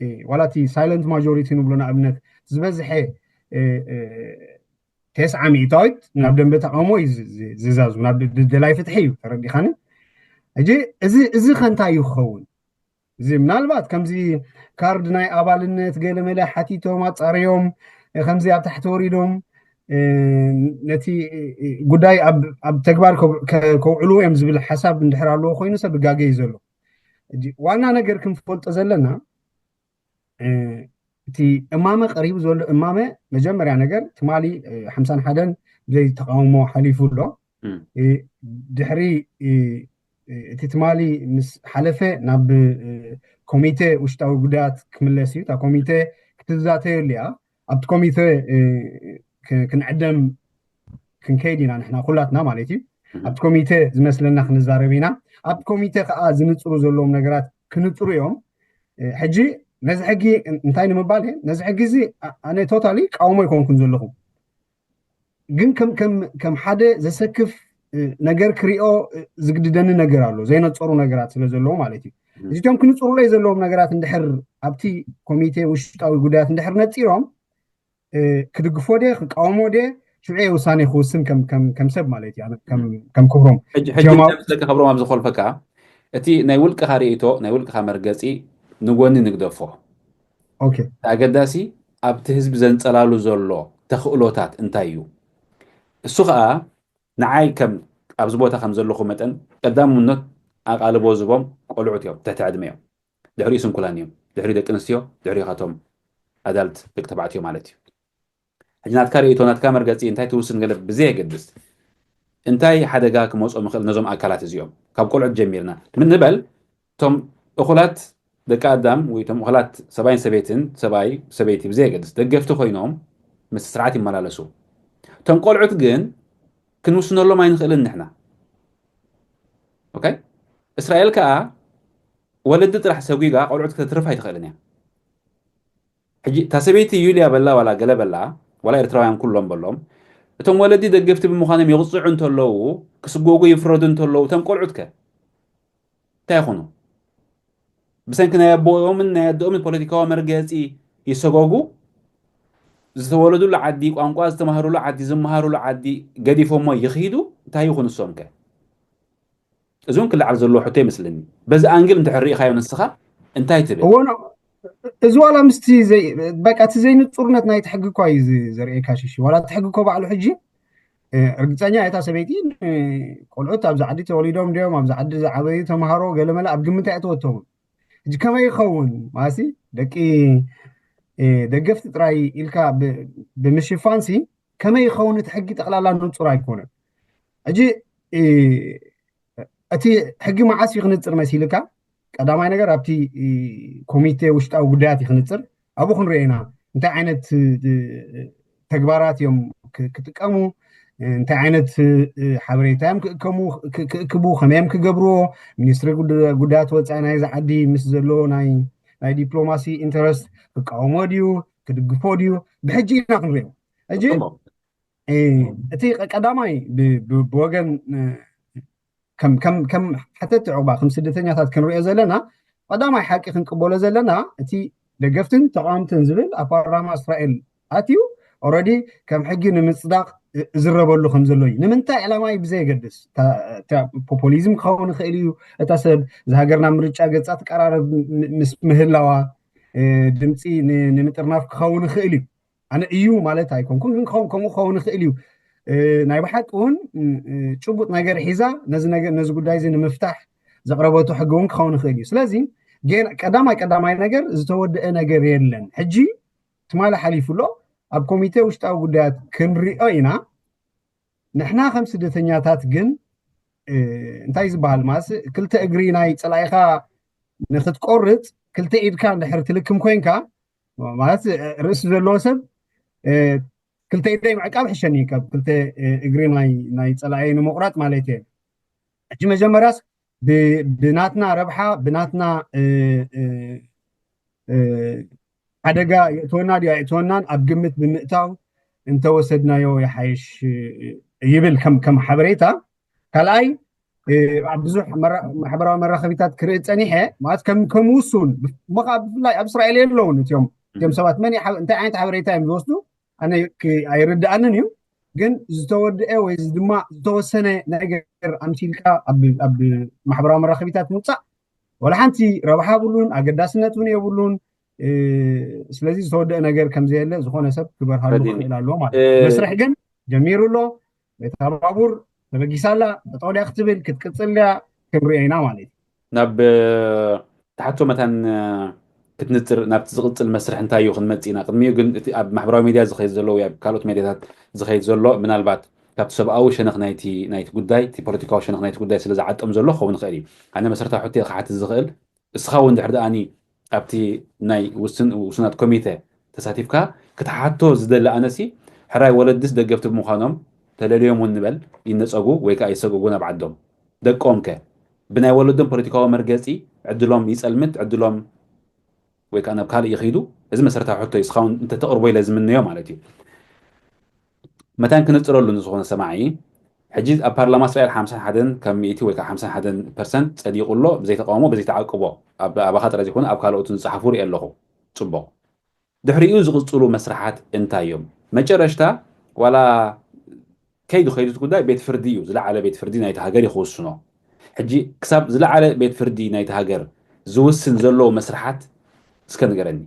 እ፣ ዋላ እቲ ሳይለንት ማጆሪቲ ንብሎ ንኣብነት ዝበዝሐ፣ እ፣ እ፣ ተስዓ ሚእታዊት ናብ ደንበ ተቃውሞ እዩ ዝ-፣ ዝ-፣ ዝዛዙ፣ ናብ ድ-፣ ድ-፣ ደላይ ፍትሒ እዩ፣ ተረዲኻኒ? ሕጂ እዚ፣ እዚ ከ እንታይ እዩ ክኸውን? እዚ ምናልባት ከምዚ ካርድ ናይ ኣባልነት ገለመለ ሓቲቶም ኣጻርዮም፣ እ፣ ከምዚ ኣብ ታሕቲ ወሪዶም፣ እ፣ ነቲ፣ እ፣ እ፣ ጉዳይ ኣብ፣ ኣብ ተግባር ከብ-፣ ከ-፣ ከውዕልዎ እዮም ዝብል ሓሳብ እንድሕር ኣለዎ ኮይኑ ሰብ ይጋገ እዩ ዘሎ። ሕጂ ዋና ነገር ክንፈልጦ ዘለና፣ እ፣ እቲ እማመ ቀሪቡ ዘሎ እማመ መጀመርያ ነገር ትማሊ፣ እ፣ ሓምሳን ሓደን ብዘይ ተቃውሞ ሓሊፉ ኣሎ። እም። እ፣ ድሕሪ፣ እ፣ እ፣ እቲ ትማሊ ምስ ሓለፈ ናብ፣ እ፣ ኮሚቴ ውሽጣዊ ጉዳያት ክምለስ እዩ። እታ ኮሚቴ ክትዛተየሉ እያ። ኣብቲ ኮሚቴ፣ እ፣ ክ-፣ ክንዕደም ክንከይድ ኢና ንሕና ኩላትና ማለት እዩ። እም። ኣብቲ ኮሚቴ ዝመስለና ክንዛረብ ኢና። ኣብቲ ኮሚቴ ከዓ ዝንጽሩ ዘለዎም ነገራት ክንጽሩ እዮም። እ፣ ሕጂ ነዚ ሕጊ እን-፣ እንታይ ንምባል እየ? ነዚ ሕጊ እዚ ኣ-፣ ኣነ ቶታሊ ቃውሞ ኣይኮንኩን ዘለኹ። ግን ከም፣ ከም፣ ከም ሓደ ዘሰክፍ፣ እ፣ ነገር ክሪኦ፣ እ፣ ዝግድደኒ ነገር ኣሎ። ዘይነጸሩ ነገራት ስለ ዘለዉ ማለት እዩ። እም። እዚቶም ክንጽሩለይ ዘለዎም ነገራት እንድሕር ኣብቲ ኮሚቴ ውሽጣዊ ጉዳያት እንድሕር ነጺሮም፣ እ፣ ክድግፎ ድየ፣ ክቃወሞ ድየ፣ ሽዑ እየ ውሳነ ክውስን ከም፣ ከም፣ ከም ሰብ ማለት እዩ። ኣነ ከም፣ እም። ከም ክብሮም። ሕጂ፣ ሕጂ ጀማው- እንታይ መስለካ ክብሮም ኣብዚ ኮልፈካ፣ እቲ ናይ ውልቅኻ ርእይቶ፣ ናይ ውልቅኻ መርገጺ ንጎኒ ንግደፎ። ኦኬ። እቲ ኣገዳሲ ኣብቲ ህዝቢ ዘንጸላሉ ዘሎ ተኽእሎታት እንታይ እዩ? እሱ ኸኣ ንዓይ ከም ኣብዚ ቦታ ከም ዘለኹ መጠን ቀዳምነት ኣቓልቦ ዝቦም ቆልዑት እዮም፣ ትሕቲ ዕድመ እዮም። ድሕሪኡ ስንኩላን እዮም። ድሕሪኡ ደቂ ኣንስትዮ፣ ድሕሪኡ ካቶም ኣዳልት ደቂ ተባዕትዮ ማለት እዩ። ሕጂ ናትካ ርእይቶ፣ ናትካ መርገፂ እንታይ ትውስን ገለ ብዘየገድስ፣ እንታይ ሓደጋ ክመፅኦም ይኽእል ነዞም ኣካላት እዚኦም? ካብ ቆልዑት ጀሚርና ንበል፣ እቶም እኹላት ደቂ ኣዳም ወይ እቶም እኹላት ሰብኣይን ሰበይትን፣ ሰብኣይ ሰበይቲ ብዘየገድስ፣ ደገፍቲ ኮይኖም ምስ ስርዓት ይመላለሱ። እቶም ቆልዑት ግን ክንውስነሎም ኣይንኽእልን ንሕና። ኦኬ? እስራኤል ከኣ ወለዲ ጥራሕ ሰጒጋ ቆልዑት ከተትርፍ ኣይትኽእልን እያ። ሕጂ እታ ሰበይቲ ዩልያ በላ ዋላ ገለ በላ፣ ዋላ ኤርትራውያን ኩሎም በሎም፣ እቶም ወለዲ ደገፍቲ ብምዃኖም ይቕፅዑ እንተለዉ፣ ክስጎጉ ይፍረዱ እንተለዉ፣ እቶም ቆልዑት ከ እንታይ ይኹኑ? ብሰንኪ ናይ ኣቦኦምን ናይ ኣደኦምን ፖለቲካዊ መርገፂ ይሰጎጉ፣ ዝተወለዱሉ ዓዲ፣ ቋንቋ ዝተማሃሩሉ ዓዲ፣ ዝመሃሩሉ ዓዲ ገዲፎሞ ይኽይዱ፣ እንታይ ይኹኑ ንሶም ከ? እዚ እውን ክለዓል ዘለዎ ሕቶ ይመስለኒ። በዚ ኣንግል እንድሕር ርኢኻዮ ንስኻ እንታይ ትብል? እወ፣ ኖ፣ እዚ ዋላ ምስቲ ዘይ-፣ በቃ እቲ ዘይንጹርነት ናይቲ ሕጊ እኳ እዩ ዝ-፣ ዘርእየካ ሽሺ። ዋላ እቲ ሕጊ እኮ ባዕሉ ሕጂ፣ እ፣ ርግጸኛ እታ ሰበይቲ፣ እ፣ ቆልዑት ኣብዚ ዓዲ ተወሊዶም ድዮም፣ ኣብዚ ዓዲ ዝዓበዩ ተምሃሮ ገለመለ ኣብ ግምት ኣይኣተወቶምን። ሕጂ ከመይ ይኸውን? ማለትሲ ደቂ፣ እ፣ ደገፍቲ ጥራይ ኢልካ ብ-፣ ብምሽፋንሲ ከመይ ይኸውን? እቲ ሕጊ ጠቕላላ ንጹር ኣይኮነን። ሕጂ፣ እ፣ እቲ ሕጊ መዓስ እዩ ክንጽር መሲልካ? ቀዳማይ ነገር ኣብቲ፣ እ፣ ኮሚቴ ውሽጣዊ ጉዳያት እዩ ክንጽር። ኣብኡ ክንሪኦ ኢና። እንታይ ዓይነት፣ እ፣ ተግባራት እዮም ክ-፣ ክጥቀሙ? እንታይ ዓይነት፣ እ፣ ሓበሬታ እዮም ክእከሙ፣ ክ-፣ ክእክቡ? ከመይ እዮም ክገብርዎ? ሚኒስትሪ ጉድ-፣ ጉዳያት ወጻኢ ናይዚ ዓዲ ምስ ዘሎ ናይ፣ ናይ ዲፕሎማሲ ኢንተረስት ክቃወሞ ድዩ? ክድግፎ ድዩ? ብሕጂ ኢና ክንሪኦ። ሕጂ፣ ጽቡቕ። እ፣ እቲ ቀ-፣ ቀዳማይ ብ-፣ ብ-፣ ብወገን፣ እ፣ ከም፣ ከም፣ ከም ሓተቲ ዑቕባ፣ ከም ስደተኛታት ክንሪኦ ዘለና፣ ቀዳማይ ሓቂ ክንቅበሎ ዘለና፣ እቲ ደገፍትን ተቓወምትን ዝብል ኣብ ፓርላማ እስራኤል ኣትዩ፣ ኦልሬዲ ከም ሕጊ ንምጽዳቕ እ-፣ ዝረበሉ ከም ዘሎ እዩ። ንምንታይ ዕላማ እዩ ብዘየገድስ፣ እታ፣ እታ ፖፑሊዝም ክኸውን ይኽእል እዩ፣ እታ ሰብ እዛ ሃገር ናብ ምርጫ ገጻ ትቀራረብ ም-፣ ም-፣ ምስ ምህላዋ፣ እ፣ ድምጺ ን-፣ ንምጥርናፍ ክኸውን ይኽእል እዩ። ኣነ እዩ ማለት ኣይኮንኩን፣ ግን ከም-፣ ከምኡ ክኸውን ይኽእል እዩ። እ፣ ናይ ብሓቂ እውን፣ እ፣ እ፣ ጭቡጥ ነገር ሒዛ ነዚ ነገር፣ ነዚ ጉዳይ እዚ ንምፍታሕ ዘቕረበቶ ሕጊ እውን ክኸውን ይኽእል እዩ። ስለዚ ጌና ቀዳማይ ቀዳማይ ነገር ዝተወደአ ነገር የለን። ሕጂ ትማሊ ሓሊፉ ኣሎ። ኣብ ኮሚቴ ውሽጣዊ ጉዳያት ክንሪኦ ኢና። ንሕና ከም ስደተኛታት ግን፣ እ፣ እንታይ ዝበሃል ማለት ክልተ እግሪ ናይ ጸላኢኻ ንኽትቆርጽ ክልተ ኢድካ እንድሕር ትልክም ኮይንካ፣ ማለት፣ እ፣ ርእሲ ዘለዎ ሰብ፣ እ፣ ክልተ ኢደይ ምዕቃብ ሕሸኒ ካብ ክልተ፣ እ፣ እግሪ ናይ፣ ናይ ጸላኢ ንምቑራጽ ማለት እየ። ሕጂ መጀመርያስ ብ-፣ ብናትና ረብሓ፣ ብናትና፣ እ፣ እ፣ እ፣ ሓደጋ የእትወና ድዩ ኣየእትወናን ኣብ ግምት ብምእታው እንተወሰድናዮ ይሓይሽ፣ እ፣ ይብል ከም፣ ከም ሓበሬታ። ካልኣይ፣ እ፣ ኣብ ብዙሕ መራ-፣ ማሕበራዊ መራኸቢታት ክርኢ ጸኒሐ፣ ማለት ከም፣ ከም ውሱን፣ እሞ ከኣ ብፍላይ ኣብ እስራኤል የለውን እቲኦም፣ እቲኦም ሰባት መን ይሓ-፣ እንታይ ዓይነት ሓበሬታ እዮም ዝወስዱ? ኣነ ክ-፣ ኣይርድኣንን እዩ። ግን ዝተወደአ ወይ ድማ ዝተወሰነ ነገር ኣምሲልካ ኣብ፣ ኣብ ማሕበራዊ መራኸቢታት ምውጻእ፣ ወላ ሓንቲ ረብሓ የብሉን፣ ኣገዳስነት እውን የብሉን። እ፣ ስለዚ ዝተወደአ ነገር ከም ዘየለ ዝኾነ ሰብ ክበርሃሉ በዲኒ። ክኽእል ኣለዎ ማለት እዩ። እ፣ መስርሕ ግን ጀሚሩ ኣሎ። እታ ባቡር ተበጊሳ ኣላ፣ ጠጠው ድያ ክትብል፣ ክትቅጽል ድያ ክንሪኦ ኢና ማለት እዩ። ናብ፣ እ፣ ትሓቶ መታን፣ እ፣ ክትንጽር ናብቲ ዝቕጽል መስርሕ እንታይ እዩ ክንመጽእ ኢና። ቅድሚኡ ግን እቲ ኣብ ማሕበራዊ ሚድያ ዝኸይድ ዘሎ ወይ ኣብ ካልኦት ሚድያታት ዝኸይድ ዘሎ ምናልባት ካብቲ ሰብኣዊ ሸነኽ ናይቲ፣ ናይቲ ጉዳይ፣ እቲ ፖለቲካዊ ሸነኽ ናይቲ ጉዳይ ስለ ዝዓጦም ዘሎ ክኸውን ይኽእል እዩ። ኣነ መሰረታዊ ሕቶ ክሓትት ዝኽእል፣ እስኻ እውን ድሕሪ ደኣኒ ኣብቲ ናይ ውስን-፣ ውሱናት ኮሚተ ተሳቲፍካ ክትሓቶ ዝደሊ ኣነሲ፣ ሕራይ ወለድስ ደገፍቲ ብምዃኖም ተለልዮም እውን ንበል ይነጸጉ ወይ ከኣ ይሰጎጉ ናብ ዓዶም። ደቆም ከ ብናይ ወለዶም ፖለቲካዊ መርገጺ ዕድሎም ይጸልምት፣ ዕድሎም ወይ ከኣ ናብ ካልእ ይኸይዱ? እዚ መሰረታዊ ሕቶ እዩ። እስኻ እውን እንተተቕርቦ ኢለ ዝምነዮ ማለት እዩ። መታን ክነጽረሉ ንዝኾነ ሰማዒ፣ ሕጂ ኣብ ፓርላማ እስራኤል ሓምሳን ሓደን ካብ ሚእቲ ወይ ከኣ ሓምሳን ሓደን ፐርሰንት ጸዲቑ ኣሎ፣ ብዘይ ተቃውሞ፣ ብዘይ ተዓቅቦ። ኣብ፣ ኣባኻ ጥራይ ዘይኮነ ኣብ ካልኦትን ዝጸሓፉ ርኢ ኣለኹ። ጽቡቕ። ድሕሪኡ ዝቕጽሉ መስርሓት እንታይ እዮም? መጨረሽታ ዋላ ከይዱ ከይዱ እቲ ጉዳይ ቤት ፍርዲ እዩ፣ ዝለዓለ ቤት ፍርዲ ናይቲ ሃገር እዩ ክውስኖ። ሕጂ ክሳብ ዝለዓለ ቤት ፍርዲ ናይቲ ሃገር ዝውስን ዘለዉ መስርሓት እስከ ንገረኒ።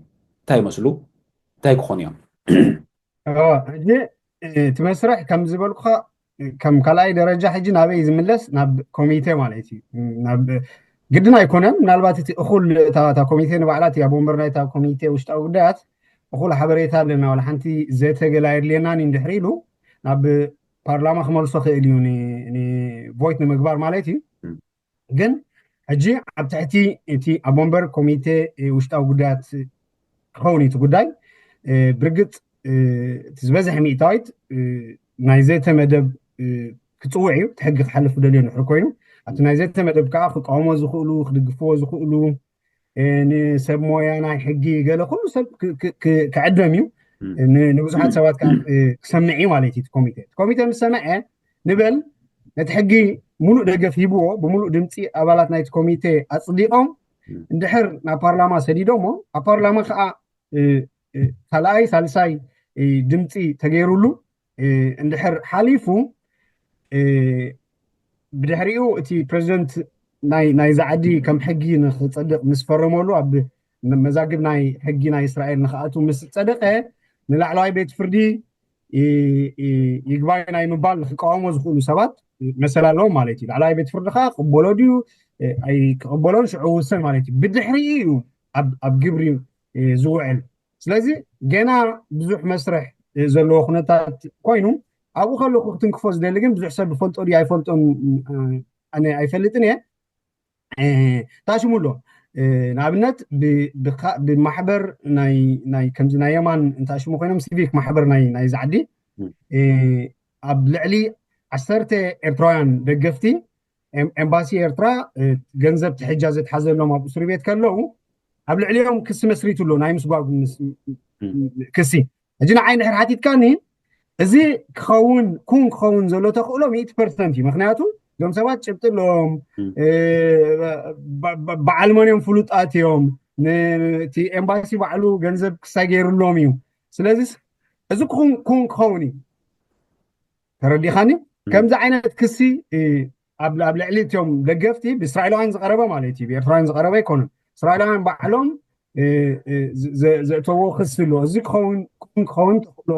እንታይ ይመስሉ? እንታይ ክኾኑ እዮም? እዎ፣ ሕጂ፣ እ፣ እቲ መስርሕ ከም ዝበልኩኻ፣ እ፣ ከም ካልኣይ ደረጃ ሕጂ ናበይ ዝምለስ? ናብ ኮሚቴ ማለት እዩ። እ፣ ናብ፣ ግድን ኣይኮነን። ምናልባት እቲ እኹል እታ፣ እታ ኮሚቴ ንባዕላ፣ እቲ ኣብ ወንበር ናይታ ኮሚቴ ውሽጣዊ ጉዳያት እኹል ሓበሬታ ኣለና፣ ዋላ ሓንቲ ዘተ ገለ ኣየድልየናን እዩ፣ እንድሕር ኢሉ ናብ ፓርላማ ክመልሶ ክእል እዩ፣ ንቮይት ንምግባር ማለት እዩ። ግን ሕጂ ኣብ ትሕቲ እቲ ኣብ ወንበር ኮሚቴ ውሽጣዊ ጉዳያት ክኸውን እዩ እቲ ጉዳይ። ብርግፅ እቲ ዝበዝሐ ሚእታዊት ናይ ዘተ መደብ ክፅውዕ እዩ፣ እቲ ሕጊ ክሓልፍ ደልዮ ንድሕር ኮይኑ ኣብቲ ናይ ዘተ መደብ ከዓ ክቃወሞ ዝኽእሉ፣ ክድግፍዎ ዝኽእሉ፣ ንሰብ ሞያ ናይ ሕጊ ገለ ኩሉ ሰብ ክዕደም እዩ። ንብዙሓት ሰባት ከዓ ክሰምዕ እዩ ማለት እዩ እቲ ኮሚቴ። እቲ ኮሚቴ ምስ ሰምዐ ንበል ነቲ ሕጊ ሙሉእ ደገፍ ሂብዎ፣ ብሙሉእ ድምፂ ኣባላት ናይቲ ኮሚቴ ኣፅዲቆም እንድሕር ናብ ፓርላማ ሰዲዶሞ፣ ኣብ ፓርላማ ከዓ ካልኣይ ሳልሳይ ድምፂ ተገይሩሉ እንድሕር ሓሊፉ፣ ብድሕሪኡ እቲ ፕረዚደንት ናይዛ ዓዲ ከም ሕጊ ንክፀድቅ ምስ ፈረመሉ፣ ኣብ መዛግብ ናይ ሕጊ ናይ እስራኤል ንክኣቱ ምስ ፀደቀ፣ ንላዕለዋይ ቤት ፍርዲ ይግባይ ናይ ምባል ንክቃወሞ ዝኽእሉ ሰባት መሰል ኣለዎም ማለት እዩ። ላዕለዋይ ቤት ፍርዲ ከዓ ክቕበሎ ድዩ ኣይክቕበሎን ሽዑ ውሰን ማለት እዩ። ብድሕሪኡ እዩ ኣብ ግብሪ ዝውዕል። ስለዚ ገና ብዙሕ መስርሕ ዘለዎ ኩነታት ኮይኑ፣ ኣብኡ ከለኹ ክትንክፎ ዝደሊ ግን ብዙሕ ሰብ ዝፈልጦ ድዩ ኣይፈልጦን ኣነ ኣይፈልጥን እየ። ታሽሙ ኣሎ። ንኣብነት ብማሕበር ከምዚ ናይ የማን እንታሽሙ ኮይኖም ሲቪክ ማሕበር ናይዚ ዓዲ ኣብ ልዕሊ ዓሰርተ ኤርትራውያን ደገፍቲ ኤምባሲ ኤርትራ ገንዘብ ትሕጃ ዘትሓዘሎም ኣብ እስሪ ቤት ከለዉ ኣብ ልዕሊኦም ክሲ መስሪቱ ኣሎ፣ ናይ ምስጓግ ክሲ። ሕጂ ንዓይ እንድሕር ሓቲትካኒ፣ እዚ ክኸውን ኩን ክኸውን ዘሎ ተኽእሎ ሚእቲ ፐርሰንት እዩ። ምክንያቱ እዞም ሰባት ጭብጢ ኣለዎም፣ በዓል መን እዮም፣ ፍሉጣት እዮም፣ ነቲ ኤምባሲ ባዕሉ ገንዘብ ክሳይ ገይሩሎም እዩ። ስለዚ እዚ ኩን ኩን ክኸውን እዩ። ተረዲኻኒ? ከምዚ ዓይነት ክሲ ኣብ ልዕሊ እቲኦም ደገፍቲ ብእስራኤላውያን ዝቐረበ ማለት እዩ፣ ብኤርትራውያን ዝቐረበ ኣይኮነን። እስራኤላውያን ባዕሎም ዘእተዎ ክሲ ኣሎ። እዚ ክኸውን ክኸውን ተኽእሎ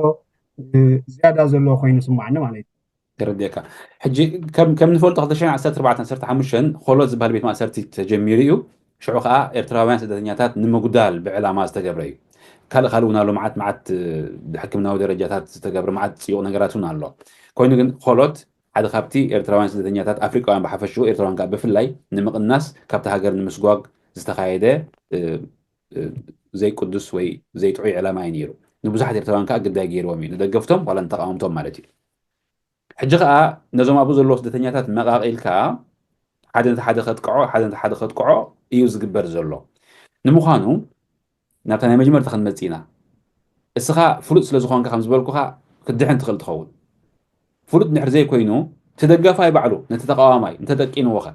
ዝያዳ ዘሎ ኮይኑ ስማዕኒ ማለት እዩ። ተረዲእካ። ሕጂ ከም ንፈልጦ ክልተ ሽሕን ዓሰርተ ኣርባዕተን ዓሰርተ ሓሙሽተን ኾሎት ዝበሃል ቤት ማእሰርቲ ተጀሚሩ እዩ። ሽዑ ከዓ ኤርትራውያን ስደተኛታት ንምጉዳል ብዕላማ ዝተገብረ እዩ። ካልእ ካልእ እውን ኣሎ፣ መዓት መዓት ብሕክምናዊ ደረጃታት ዝተገብረ መዓት ፅዩቕ ነገራት እውን ኣሎ። ኮይኑ ግን ኾሎት ሓደ ካብቲ ኤርትራውያን ስደተኛታት ኣፍሪቃውያን ብሓፈሽኡ ኤርትራውያን ከዓ ብፍላይ ንምቕናስ ካብቲ ሃገር ንምስጓግ ዝተኻየደ ዘይቅዱስ ወይ ዘይጥዑይ ዕላማ እዩ ነይሩ። ንብዙሓት ኤርትራውያን ከዓ ግዳይ ገይርዎም እዩ፣ ንደገፍቶም ዋላ ንተቃወምቶም ማለት እዩ። ሕጂ ከዓ ነዞም ኣብኡ ዘለዉ ስደተኛታት መቃቂልካ ሓደ ነቲ ሓደ ከጥቅዖ ሓደ ነቲ ሓደ ከጥቅዖ እዩ ዝግበር ዘሎ። ንምዃኑ ናብታ ናይ መጀመርታ ክንመጽእ ኢና። እስኻ ፍሉጥ ስለ ዝኾንካ ከም ዝበልኩኻ ክትድሕን ትኽእል ትኸውን። ፍሉጥ እንድሕር ዘይኮይኑ እቲ ደጋፋይ ባዕሉ ነቲ ተቃዋማይ እንተጠቂንዎኸ?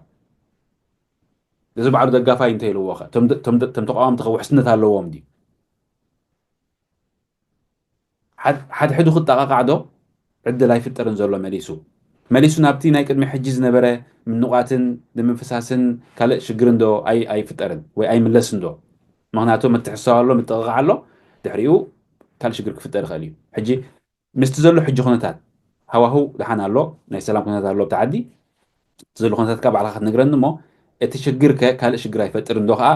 እዚ ባዕሉ ደጋፋይ እንተኢልዎኸ? እቶም ተቃወምቲ ከ ውሕስነት ኣለዎም ድዩ? ሓድሕዱ ክጠቓቓዕ ዶ ዕድል ኣይፍጠርን ዘሎ መሊሱ? መሊሱ ናብቲ ናይ ቅድሚ ሕጂ ዝነበረ ምንቋትን ንምፍሳስን ካልእ ሽግርን ዶ ኣይፍጠርን ወይ ኣይምለስን ዶ? ምኽንያቱ ምትሕስሳብ ኣሎ፣ ምጥቕቓዕ ኣሎ፣ ድሕሪኡ ካልእ ሽግር ክፍጠር ይኽእል እዩ። ሕጂ ምስቲ ዘሎ ሕጂ ኩነታት ሃዋህው ደሓን ኣሎ፣ ናይ ሰላም ኩነታት ኣሎ ኣብቲ ዓዲ። እቲ ዘሎ ኩነታት ከዓ ባዕልኻ ክትነግረኒ እሞ እቲ ሽግር ከ ካልእ ሽግር ኣይፈጥርን ዶ ከዓ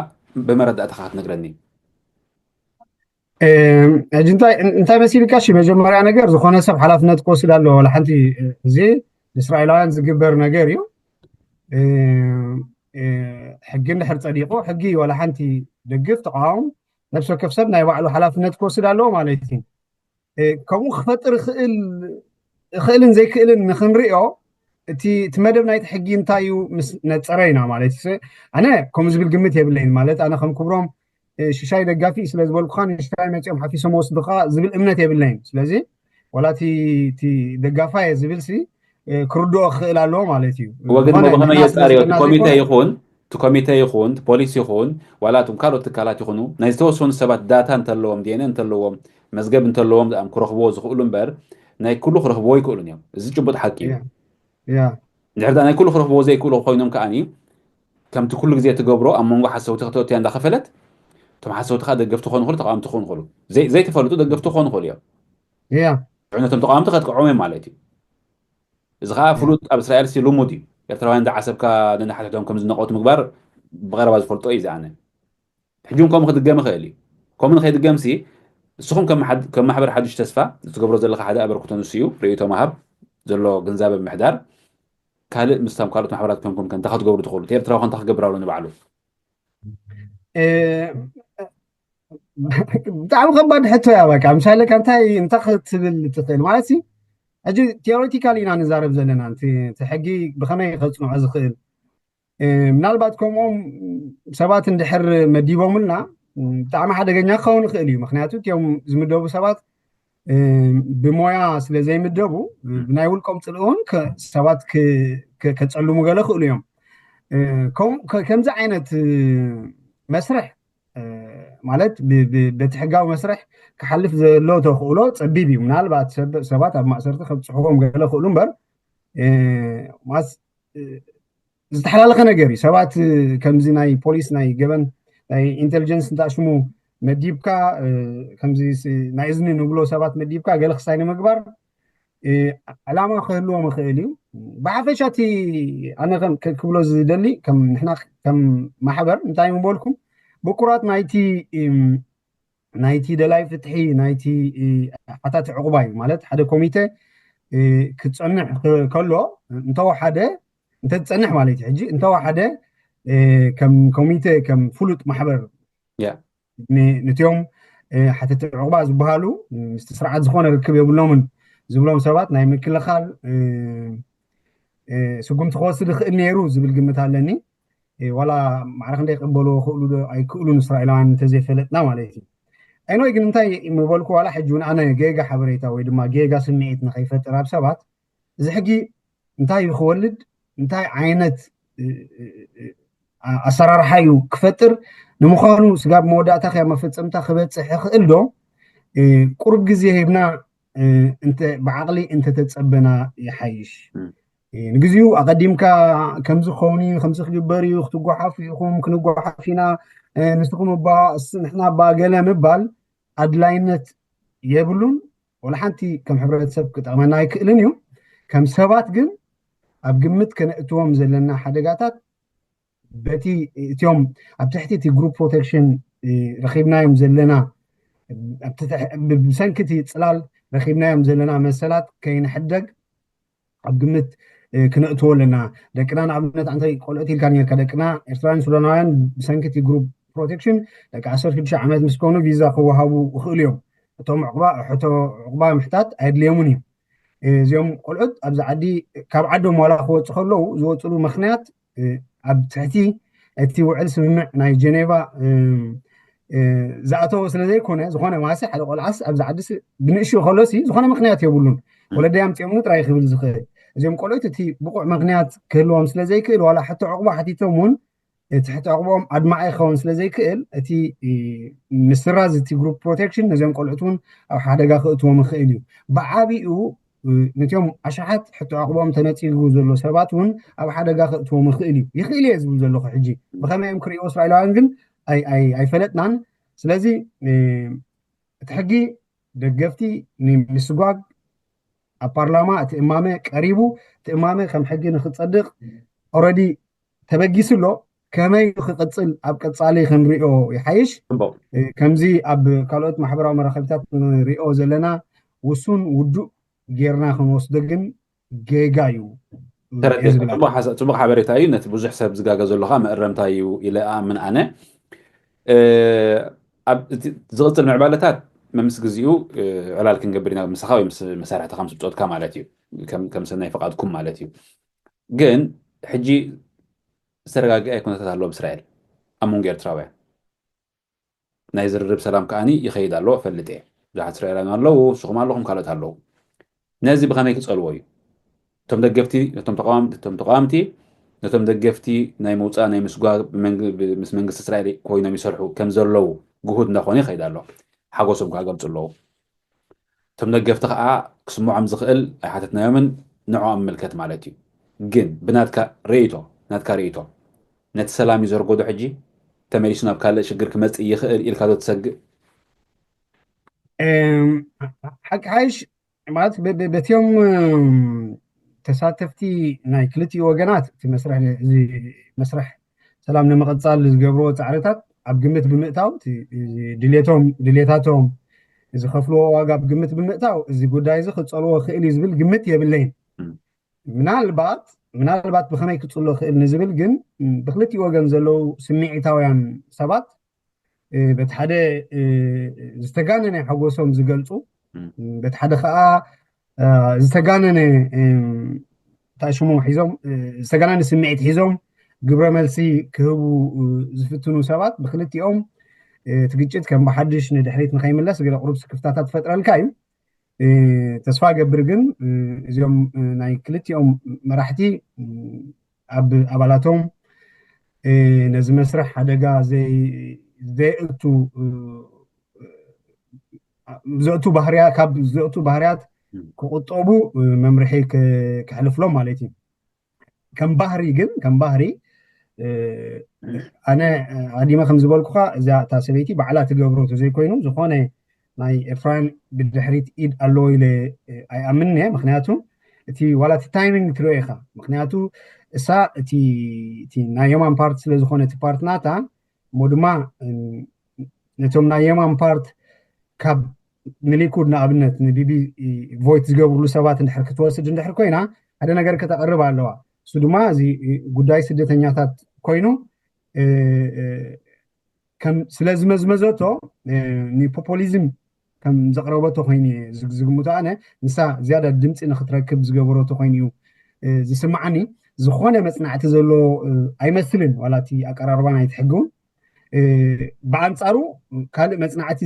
ብመረዳእታኻ ክትነግረኒ? ሕጂ እንታይ እንታይ መሲልካ? እሺ፣ መጀመርያ ነገር ዝኾነ ሰብ ሓላፍነት ክወስድ ኣለዎ። ዋላ ሓንቲ እዚ ንእስራኤላውያን ዝግበር ነገር እዩ። ሕጊ እንድሕር ጸዲቑ ሕጊ ዋላ ሓንቲ ደግፍ ተቃወም ነፍሲ ወከፍ ሰብ ናይ ባዕሉ ሓላፍነት ክወስድ ኣለዎ ማለት እዩ። ከምኡ ክፈጥር ይኽእል ይኽእልን ዘይክእልን ንክንሪኦ እቲ እቲ መደብ ናይቲ ሕጊ እንታይ እዩ ምስ ነፀረ ኢና ማለት እዩ። ኣነ ከምኡ ዝብል ግምት የብለይን ማለት ኣነ ከም ክብሮም ሽሻይ ደጋፊ ስለ ዝበልኩኻ ንሽሻይ መፂኦም ሓፊሶም ወስዱኻ ዝብል እምነት የብለይን። ስለዚ ዋላ እቲ ደጋፋየ ዝብል ሲ ክርድኦ ክኽእል ኣለዎ ማለት እዩ። ወግን ብኸመይ የፃርዮ? እቲ ኮሚቴ ይኹን እቲ ኮሚቴ ይኹን እቲ ፖሊስ ይኹን ዋላ እቶም ካልኦት ትካላት ይኹኑ ናይ ዝተወሰኑ ሰባት ዳታ እንተለዎም ዲኤንኤ እንተለዎም መዝገብ እንተለዎም ዝኣም ክረኽብዎ ዝኽእሉ እምበር ናይ ኩሉ ክረኽብዎ ይክእሉን እዮም። እዚ ጭቡጥ ሓቂ እዩ። እንድሕር ናይ ኩሉ ክረኽብዎ ዘይክእሉ ኮይኖም ከዓኒ ከምቲ ኩሉ ግዜ ትገብሮ ኣብ መንጎ ሓሰውቲ ክተእትያ እንዳኸፈለት እቶም ሓሰውቲ ከዓ ደገፍቲ ክኾኑ ይኽእሉ ተቃወምቲ ክኾኑ ይኽእሉ ዘይተፈልጡ ደገፍቲ ክኾኑ ይኽእሉ እዮም። ሽዑ ነቶም ተቃወምቲ ከጥቅዖም እዮም ማለት እዩ። እዚ ከዓ ፍሉጥ ኣብ እስራኤል ሲ ልሙድ እዩ። ኤርትራውያን ዝዓሰብካ ነንሓድሕዶም ከም ዝነቆቱ ምግባር ብቐረባ ዝፈልጦ እዩ ዝኣነ። ሕጂ እውን ከምኡ ክድገም ይኽእል እዩ። ከምኡ ንኸይድገምሲ ንስኹም ከም ማሕበር ሓዱሽ ተስፋ እትገብሮ ዘለካ ሓደ ኣበርክቶ ንሱ እዩ። ርእይቶ ምሃብ፣ ዘሎ ግንዛበ ምሕዳር፣ ካልእ ምስቶም ካልኦት ማሕበራት ኮንኩም ከ እንታይ ክትገብሩ ትኽእሉ? እቲ ኤርትራዊ ከ እንታይ ክገብር ኣለዎ ንባዕሉ? ብጣዕሚ ከባድ ሕቶ እያ። በቃ ምሳሌ እንታይ እንታይ ክትብል ትኽእል ማለት ሲ ሕጂ ቴዎሬቲካል ኢና ንዛረብ ዘለና፣ እቲ ሕጊ ብኸመይ ከፅንዖ ዝኽእል? ምናልባት ከምኦም ሰባት እንድሕር መዲቦምልና ብጣዕሚ ሓደገኛ ክኸውን ይኽእል እዩ። ምክንያቱ እቲኦም ዝምደቡ ሰባት ብሞያ ስለ ዘይምደቡ ብናይ ውልቆም ፅልእ እውን ሰባት ከፀልሙ ገለ ክእሉ እዮም። ከምዚ ዓይነት መስርሕ ማለት በቲ ሕጋዊ መስርሕ ክሓልፍ ዘሎ ተኽእሎ ፀቢብ እዩ። ምናልባት ሰባት ኣብ ማእሰርቲ ከብፅሕዎም ገለ ክእሉ እምበር ዝተሓላለኸ ነገር እዩ። ሰባት ከምዚ ናይ ፖሊስ ናይ ገበን ናይ ኢንቴሊጀንስ እንተሽሙ መዲብካ ከምዚ ናይ እዝኒ ንብሎ ሰባት መዲብካ ገለ ክሳይ ንምግባር ዕላማ ክህልዎም ይኽእል እዩ። ብሓፈሻ እቲ ኣነ ክብሎ ዝደሊ ንሕና ከም ማሕበር እንታይ ምበልኩም ብቁራት ናይቲ ናይቲ ደላይ ፍትሒ ናይቲ ሓታቲ ዕቑባ እዩ ማለት ሓደ ኮሚተ ክፀንሕ ከሎ እንተወሓደ እንተዝፀንሕ ማለት እዩ። ሕጂ እንተወሓደ ከም ኮሚተ ከም ፍሉጥ ማሕበር ነቲኦም ሓተቲ ዕቑባ ዝበሃሉ ምስቲ ስርዓት ዝኾነ ርክብ የብሎምን ዝብሎም ሰባት ናይ ምክልኻል ስጉምቲ ክወስድ ይኽእል ነይሩ ዝብል ግምት ኣለኒ። ዋላ ማዕረ ክንደይ ክቕበልዎ ክእሉ ዶ ኣይክእሉን እስራኤላውያን እንተዘይፈለጥና ማለት እዩ። ኣይኖይ ግን እንታይ ምበልኩ ዋላ ሕጂ እውን ኣነ ጌጋ ሓበሬታ ወይ ድማ ጌጋ ስምዒት ንኸይፈጥር ኣብ ሰባት እዚ ሕጊ እንታይ እዩ ክወልድ እንታይ ዓይነት ኣሰራርሓ እዩ ክፈጥር ንምዃኑ ስጋብ መወዳእታ ከያ መፈፀምታ ክበፅሕ ይኽእል ዶ? ቁሩብ ግዜ ሂብና ብዓቕሊ እንተተፀበና ይሓይሽ። ንግዚኡ ኣቐዲምካ ከምዚ ክኸውን እዩ ከምዚ ክግበር እዩ ክትጓሓፉ ኢኹም ክንጓሓፍ ኢና ንስኹም እባ ንሕና እባ ገለ ምባል ኣድላይነት የብሉን። ወላ ሓንቲ ከም ሕብረተሰብ ክጠቕመና ኣይክእልን እዩ። ከም ሰባት ግን ኣብ ግምት ከነእትዎም ዘለና ሓደጋታት በቲ እቲኦም ኣብ ትሕቲ እቲ ግሩፕ ፕሮቴክሽን ረኺብናዮም ዘለና ብሰንኪ እቲ ፅላል ረኺብናዮም ዘለና መሰላት ከይንሕደግ ኣብ ግምት ክነእትዎ ኣለና። ደቅና ንኣብነት ኣንተ ቆልዑት ኢልካ ነርካ ደቅና ኤርትራውያን ሱዳናውያን ብሰንኪ እቲ ግሩፕ ፕሮቴክሽን ደቂ ዓሰርተ ሽዱሽተ ዓመት ምስ ኮኑ ቪዛ ክወሃቡ ይኽእሉ እዮም። እቶም ዕቑባ ሕቶ ዕቑባ ምሕታት ኣየድልዮምን እዩ። እዚኦም ቆልዑት ኣብዚ ዓዲ ካብ ዓዶም ዋላ ክወፁ ከለዉ ዝወፅሉ ምክንያት ኣብ ትሕቲ እቲ ውዕል ስምምዕ ናይ ጀኔቫ ዝኣተወ ስለ ዘይኮነ ዝኾነ ማሲ ሓደ ቆልዓስ ኣብዚ ዓዲ ብንእሽኡ ከሎሲ ዝኾነ ምክንያት የብሉን። ወለደይ ኣምፂኦምኒ ጥራይ ክብል ዝኽእል እዚኦም ቆልዑት እቲ ብቑዕ ምክንያት ክህልዎም ስለ ዘይክእል ዋላ ሕቶ ዕቑባ ሓቲቶም እውን እቲ ሕቶ ዕቑቦም ኣድማዒ ክኸውን ስለ ዘይክእል እቲ ምስራዝ እቲ ግሩፕ ፕሮቴክሽን ነዚኦም ቆልዑት እውን ኣብ ሓደጋ ክእትዎም ይኽእል እዩ። ብዓቢኡ ነቲኦም ኣሽሓት ሕቶ ዕቑቦም ተነፂጉ ዘሎ ሰባት እውን ኣብ ሓደጋ ክእትዎም ይኽእል እዩ። ይኽእል እየ ዝብል ዘለኹ ሕጂ ብኸመይ እዮም ክርእይዎ እስራኤላውያን ግን ኣይፈለጥናን። ስለዚ እቲ ሕጊ ደገፍቲ ንምስጓግ ኣብ ፓርላማ እቲ እማመ ቀሪቡ እቲ እማመ ከም ሕጊ ንክፀድቕ ኦረዲ ተበጊሱ ኣሎ። ከመይ ክቕፅል ኣብ ቀፃሊ ክንሪኦ ይሓይሽ። ከምዚ ኣብ ካልኦት ማሕበራዊ መራኸቢታት ንሪኦ ዘለና ውሱን ውዱእ ጌርና ክንወስዶ ግን ጌጋ እዩ። ጽቡቕ ሓበሬታ እዩ። ነቲ ብዙሕ ሰብ ዝጋገ ዘሎ ከዓ መእረምታ እዩ ኢለ ኣምን ኣነ። ዝቕፅል ምዕባለታት መምስ ግዜኡ ዕላል ክንገብር ኢና ምሳኻ ወይ ምስ መሳርሕትኻ ምስ ብፆትካ ማለት እዩ። ከም ሰናይ ፍቓድኩም ማለት እዩ። ግን ሕጂ ዝተረጋግአ ኩነታት ኣሎ ኣብ እስራኤል ኣብ መንጎ ኤርትራውያን ናይ ዝርርብ ሰላም ከዓኒ ይኸይድ ኣሎ እፈልጥ እየ። ብዙሓት እስራኤላውያን ኣለዉ፣ ንስኹም ኣለኹም፣ ካልኦት ኣለዉ። ነዚ ብኸመይ ክጸልዎ እዩ? እቶም ደገፍቲ ነቶም ተቃዋምቲ እቶም ተቃዋምቲ ነቶም ደገፍቲ ናይ ምውጻእ ናይ ምስጓግ ምስ መንግስቲ እስራኤል ኮይኖም ይሰርሑ ከም ዘለዉ ግሁድ እንዳኾነ ይኸይድ ኣሎ። ሓጎሶም ከዓ ገልጹ ኣለዉ። እቶም ደገፍቲ ከዓ ክስምዖም ዝኽእል ኣይሓተትናዮምን ንዕኦም ምልከት ማለት እዩ። ግን ብናትካ ርእይቶ ናትካ ርእይቶ ነቲ ሰላም እዩ ዘርጎዶ ሕጂ ተመሊሱ ናብ ካልእ ሽግር ክመፅእ ይኽእል ኢልካ ዶ ትሰግእ? ሓቂ ሓይሽ ማለት በቲኦም ተሳተፍቲ ናይ ክልቲኡ ወገናት እቲ መስርሕ እዚ መስርሕ ሰላም ንምቕፃል ዝገብርዎ ፃዕርታት ኣብ ግምት ብምእታው ድሌቶም ድሌታቶም ዝኸፍልዎ ዋጋ ብግምት ብምእታው እዚ ጉዳይ እዚ ክጸልዎ ክእል እዩ ዝብል ግምት የብለይን። ምናልባት ምናልባት ብኸመይ ክጽሎ ክእል ንዝብል ግን ብክልቲኡ ወገን ዘለዉ ስምዒታውያን ሰባት በቲ ሓደ ዝተጋነነ ሓጎሶም ዝገልጹ፣ በቲ ሓደ ከዓ ዝተጋነነ እንታይ ሽሙ ሒዞም ዝተጋነነ ስምዒት ሒዞም ግብረ መልሲ ክህቡ ዝፍትኑ ሰባት ብክልቲኦም እቲ ግጭት ከም ብሓድሽ ንድሕሪት ንኸይምለስ ገለ ቁሩብ ስክፍታታት ትፈጥረልካ እዩ። ተስፋ ገብር ግን እዚኦም ናይ ክልቲኦም መራሕቲ ኣብ ኣባላቶም ነዚ መስርሕ ሓደጋ ዘየእቱ ዘእቱ ባህርያት ካብ ዘእቱ ባህርያት ክቁጠቡ መምርሒ ክሕልፍሎም ማለት እዩ። ከም ባህሪ ግን ከም ባህሪ ኣነ ኣዲመ ከም ዝበልኩኻ እዛ እታ ሰበይቲ ባዕላ ትገብሮ ተዘይኮይኑ ዝኾነ ናይ ኤርትራውያን ብድሕሪት ኢድ ኣለዎ ኢለ ኣይኣምንን እየ። ምክንያቱ እቲ ዋላ እቲ ታይሚንግ ትሪኦ ኢኻ። ምክንያቱ እሳ እቲ ናይ የማን ፓርት ስለዝኾነ እቲ ፓርት ናታ እሞ ድማ ነቶም ናይ የማን ፓርት ካብ ንሊኩድ ንኣብነት ንቢቢ ቮይት ዝገብርሉ ሰባት እንድሕር ክትወስድ እንድሕር ኮይና ሓደ ነገር ከተቕርብ ኣለዋ። እሱ ድማ እዚ ጉዳይ ስደተኛታት ኮይኑ ስለ ዝመዝመዘቶ ንፖፖሊዝም ከም ዘቕረበቶ ኮይኑ ዝግምቶ ኣነ። ንሳ ዝያዳ ድምፂ ንክትረክብ ዝገበረቶ ኮይኑ እዩ ዝስምዓኒ። ዝኾነ መፅናዕቲ ዘሎ ኣይመስልን ዋላ እቲ ኣቀራርባ ናይቲ ሕጊ እውን ብኣንፃሩ ካልእ መፅናዕቲ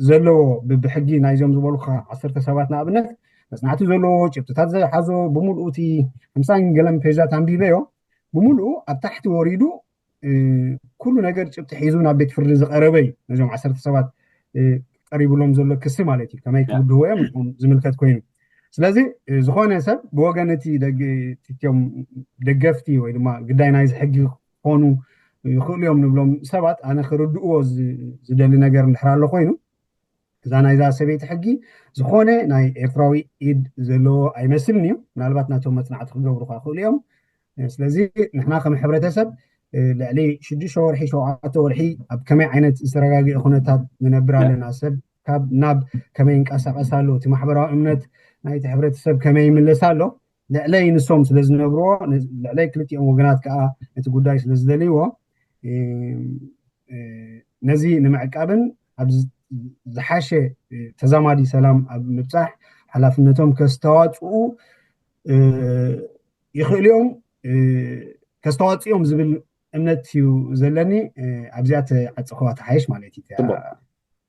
ዘለዎ ብሕጊ ናይዞም ዝበሉካ ዓሰርተ ሰባት ንኣብነት መፅናዕቲ ዘለዎ ጭብጥታት ዝሓዞ ብምልኡ እቲ ሓምሳን ገለን ፔጃት ኣንቢበዮ ብምልኡ ኣብ ታሕቲ ወሪዱ ኩሉ ነገር ጭብጢ ሒዙ ናብ ቤት ፍርዲ ዝቐረበ እዩ። ነዞም ዓሰርተ ሰባት ቀሪብሎም ዘሎ ክሲ ማለት እዩ። ከመይ ክብድህዎ እዮም ዝምልከት ኮይኑ ስለዚ ዝኾነ ሰብ ብወገን እቲ ም ደገፍቲ ወይ ድማ ግዳይ ናይዚ ሕጊ ክኾኑ ይኽእሉ እዮም ንብሎም ሰባት ኣነ ክርድእዎ ዝደሊ ነገር እንድሕር ኣሎ ኮይኑ እዛ ናይዛ ሰበይቲ ሕጊ ዝኾነ ናይ ኤርትራዊ ኢድ ዘለዎ ኣይመስልን እዩ። ምናልባት ናቶም መፅናዕቲ ክገብሩ ካ ክእሉ እዮም። ስለዚ ንሕና ከም ሕብረተሰብ ልዕሊ ሽዱሽተ ወርሒ ሸውዓተ ወርሒ ኣብ ከመይ ዓይነት ዝተረጋግአ ኩነታት ንነብር ኣለና? ሰብ ካብ ናብ ከመይ ይንቀሳቀስ ኣሎ? እቲ ማሕበራዊ እምነት ናይቲ ሕብረተሰብ ከመይ ይምለስ ኣሎ? ልዕለይ ንሶም ስለ ዝነብርዎ ልዕለይ ክልቲኦም ወገናት ከዓ ነቲ ጉዳይ ስለ ዝደልይዎ ነዚ ንምዕቃብን ኣብ ዝሓሸ ተዛማዲ ሰላም ኣብ ምብፃሕ ሓላፍነቶም ከስተዋፅኡ ይኽእሉ እዮም ከስተዋፅኦም ዝብል እምነት እዩ ዘለኒ። ኣብዚኣ ተዓፅኸዋ ተሓይሽ ማለት እዩ።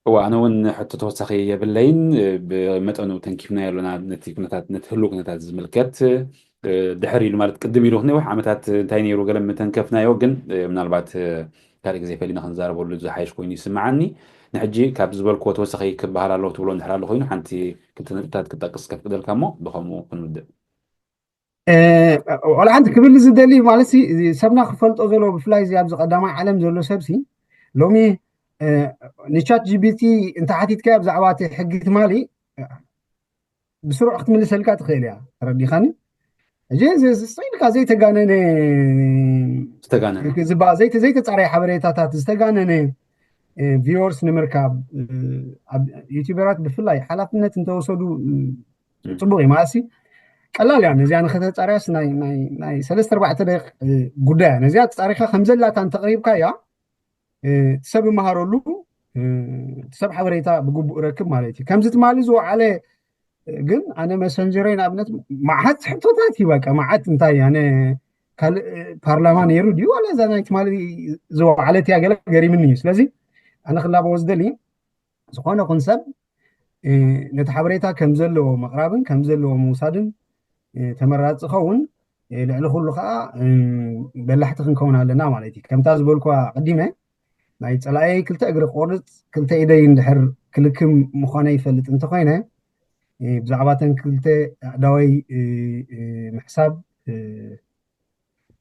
እዋ ኣነ እውን ሕቶ ተወሳኺ የብለይን። ብመጠኑ ተንኪፍናዮ ኣለና ነቲ ኩነታት ነቲ ህልው ኩነታት ዝምልከት ድሕር ኢሉ ማለት ቅድም ኢሉ ነዊሕ ዓመታት እንታይ ነይሩ ገለ ምተንከፍናዮ ግን ምናልባት ካልእ ግዜ ፈሊና ክንዛረበሉ ዝሓይሽ ኮይኑ ይስምዓኒ። ንሕጂ ካብ ዝበልክዎ ተወሳኺ ክበሃል ኣለዎ ትብሎ እንድሕር ኣሎ ኮይኑ ሓንቲ ክልተ ነጥብታት ክጠቅስ ከፍቅደልካ እሞ ብኸምኡ ክንውድእ። ዋላ ሓንቲ ክብል ዝደሊ ማለት ሰብና ክፈልጦ ዘለዎ ብፍላይ እዚ ኣብዚ ቀዳማይ ዓለም ዘሎ ሰብሲ ሎሚ ንቻት ጂቢቲ እንተሓቲትካዮ ብዛዕባ እቲ ሕጊ ትማሊ ብስሩዕ ክትምልሰልካ ትኽእል እያ። ተረዲኻኒ? ሕጂ ስኢልካ ዘይተጋነነ ዘይተፃረየ ሓበሬታታት ዝተጋነነ ቪወርስ ንምርካብ ኣብ ዩቲበራት ብፍላይ ሓላፍነት እንተወሰዱ ፅቡቅ እዩ። ማለት ቀላል እያ ነዚኣ ንከተፃርያስ ናይ ሰለስተ ኣርባዕተ ደቂቅ ጉዳይ እያ። ነዚኣ ተፃሪካ ከምዘላታ እንተቅሪብካ እያ ሰብ ይመሃረሉ ሰብ ሓበሬታ ብግቡእ ረክብ ማለት እዩ። ከምዚ ትማሊ ዝወዓለ ግን ኣነ መሰንጀረይ ንኣብነት መዓት ሕቶታት እዩ። በቃ መዓት እንታይ ኣነ ካልእ ፓርላማ ነይሩ ድዩ ዋላ እዛ ናይ ትማሊ ዝወዓለት እያ ገለ ገሪምኒ እዩ። ስለዚ ኣነ ክላበዎ ዝደሊ ዝኾነ ኹን ሰብ ነቲ ሓበሬታ ከም ዘለዎ ምቕራብን ከም ዘለዎ ምውሳድን ተመራፂ ኸውን ልዕሊ ኩሉ ከዓ በላሕቲ ክንከውን ኣለና ማለት እዩ። ከምታ ዝበልኳ ቅዲመ ናይ ፀላእየይ ክልተ እግሪ ክቆርፅ ክልተ ኢደይ እንድሕር ክልክም ምዃነ ይፈልጥ እንተኮይነ ብዛዕባ ተን ክልተ ኣእዳወይ ምሕሳብ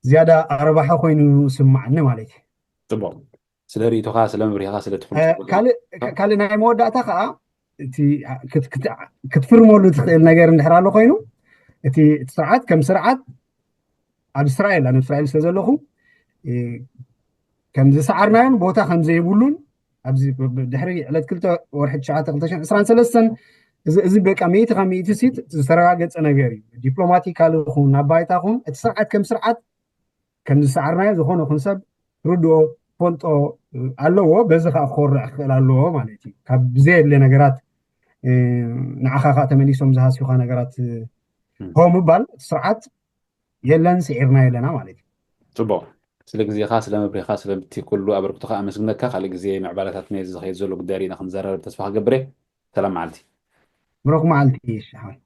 ዝያዳ ኣረባሒ ኮይኑ ስማዓኒ ማለት እዩ። ፅቡቅ ስለ ርእቶኻ ስለ መብሪህኻ ስለ ትፍልጡ ካልእ ናይ መወዳእታ ከዓ ክትፍርመሉ ትኽእል ነገር እንድሕር ኣሎ ኮይኑ እቲ ስርዓት ከም ስርዓት ኣብ እስራኤል ኣነ እስራኤል ስለ ዘለኹ ከም ዝሰዓርናዮን ቦታ ከም ዘይብሉን ኣብዚ ድሕሪ ዕለት ክልተ ወርሒ ትሽዓተ ክልተ ሽሕን ዕስራን ሰለስተን እዚ በቃ ሚእቲ ካብ ሚእቲ ሲት ዝተረጋገፀ ነገር እዩ። ዲፕሎማቲካሊ ይኹን ኣብ ባይታ ይኹን እቲ ስርዓት ከም ስርዓት ከም ዝሰዓርናዮ ዝኾነ ይኹን ሰብ ርድኦ ፈልጦ ኣለዎ። በዚ ከዓ ክኮርዕ ክኽእል ኣለዎ ማለት እዩ። ካብ ብዘየድለ ነገራት ንዓኻ ከዓ ተመሊሶም ዝሃስዩኻ ነገራት ሆ ምባል እቲ ስርዓት የለን፣ ስዒርና የለና ማለት እዩ። ፅቡቅ። ስለ ግዜኻ፣ ስለ መብሪኻ፣ ስለቲ ኩሉ ኣበርክቶኻ ኣመስግነካ። ካልእ ግዜ ምዕባለታት ነዚ ዝኸይድ ዘሎ ጉዳይ ርኢና ክንዘራረብ ተስፋ ክገብር እየ። ሰላም መዓልቲ። ብሩኽ መዓልቲ ሓወይ።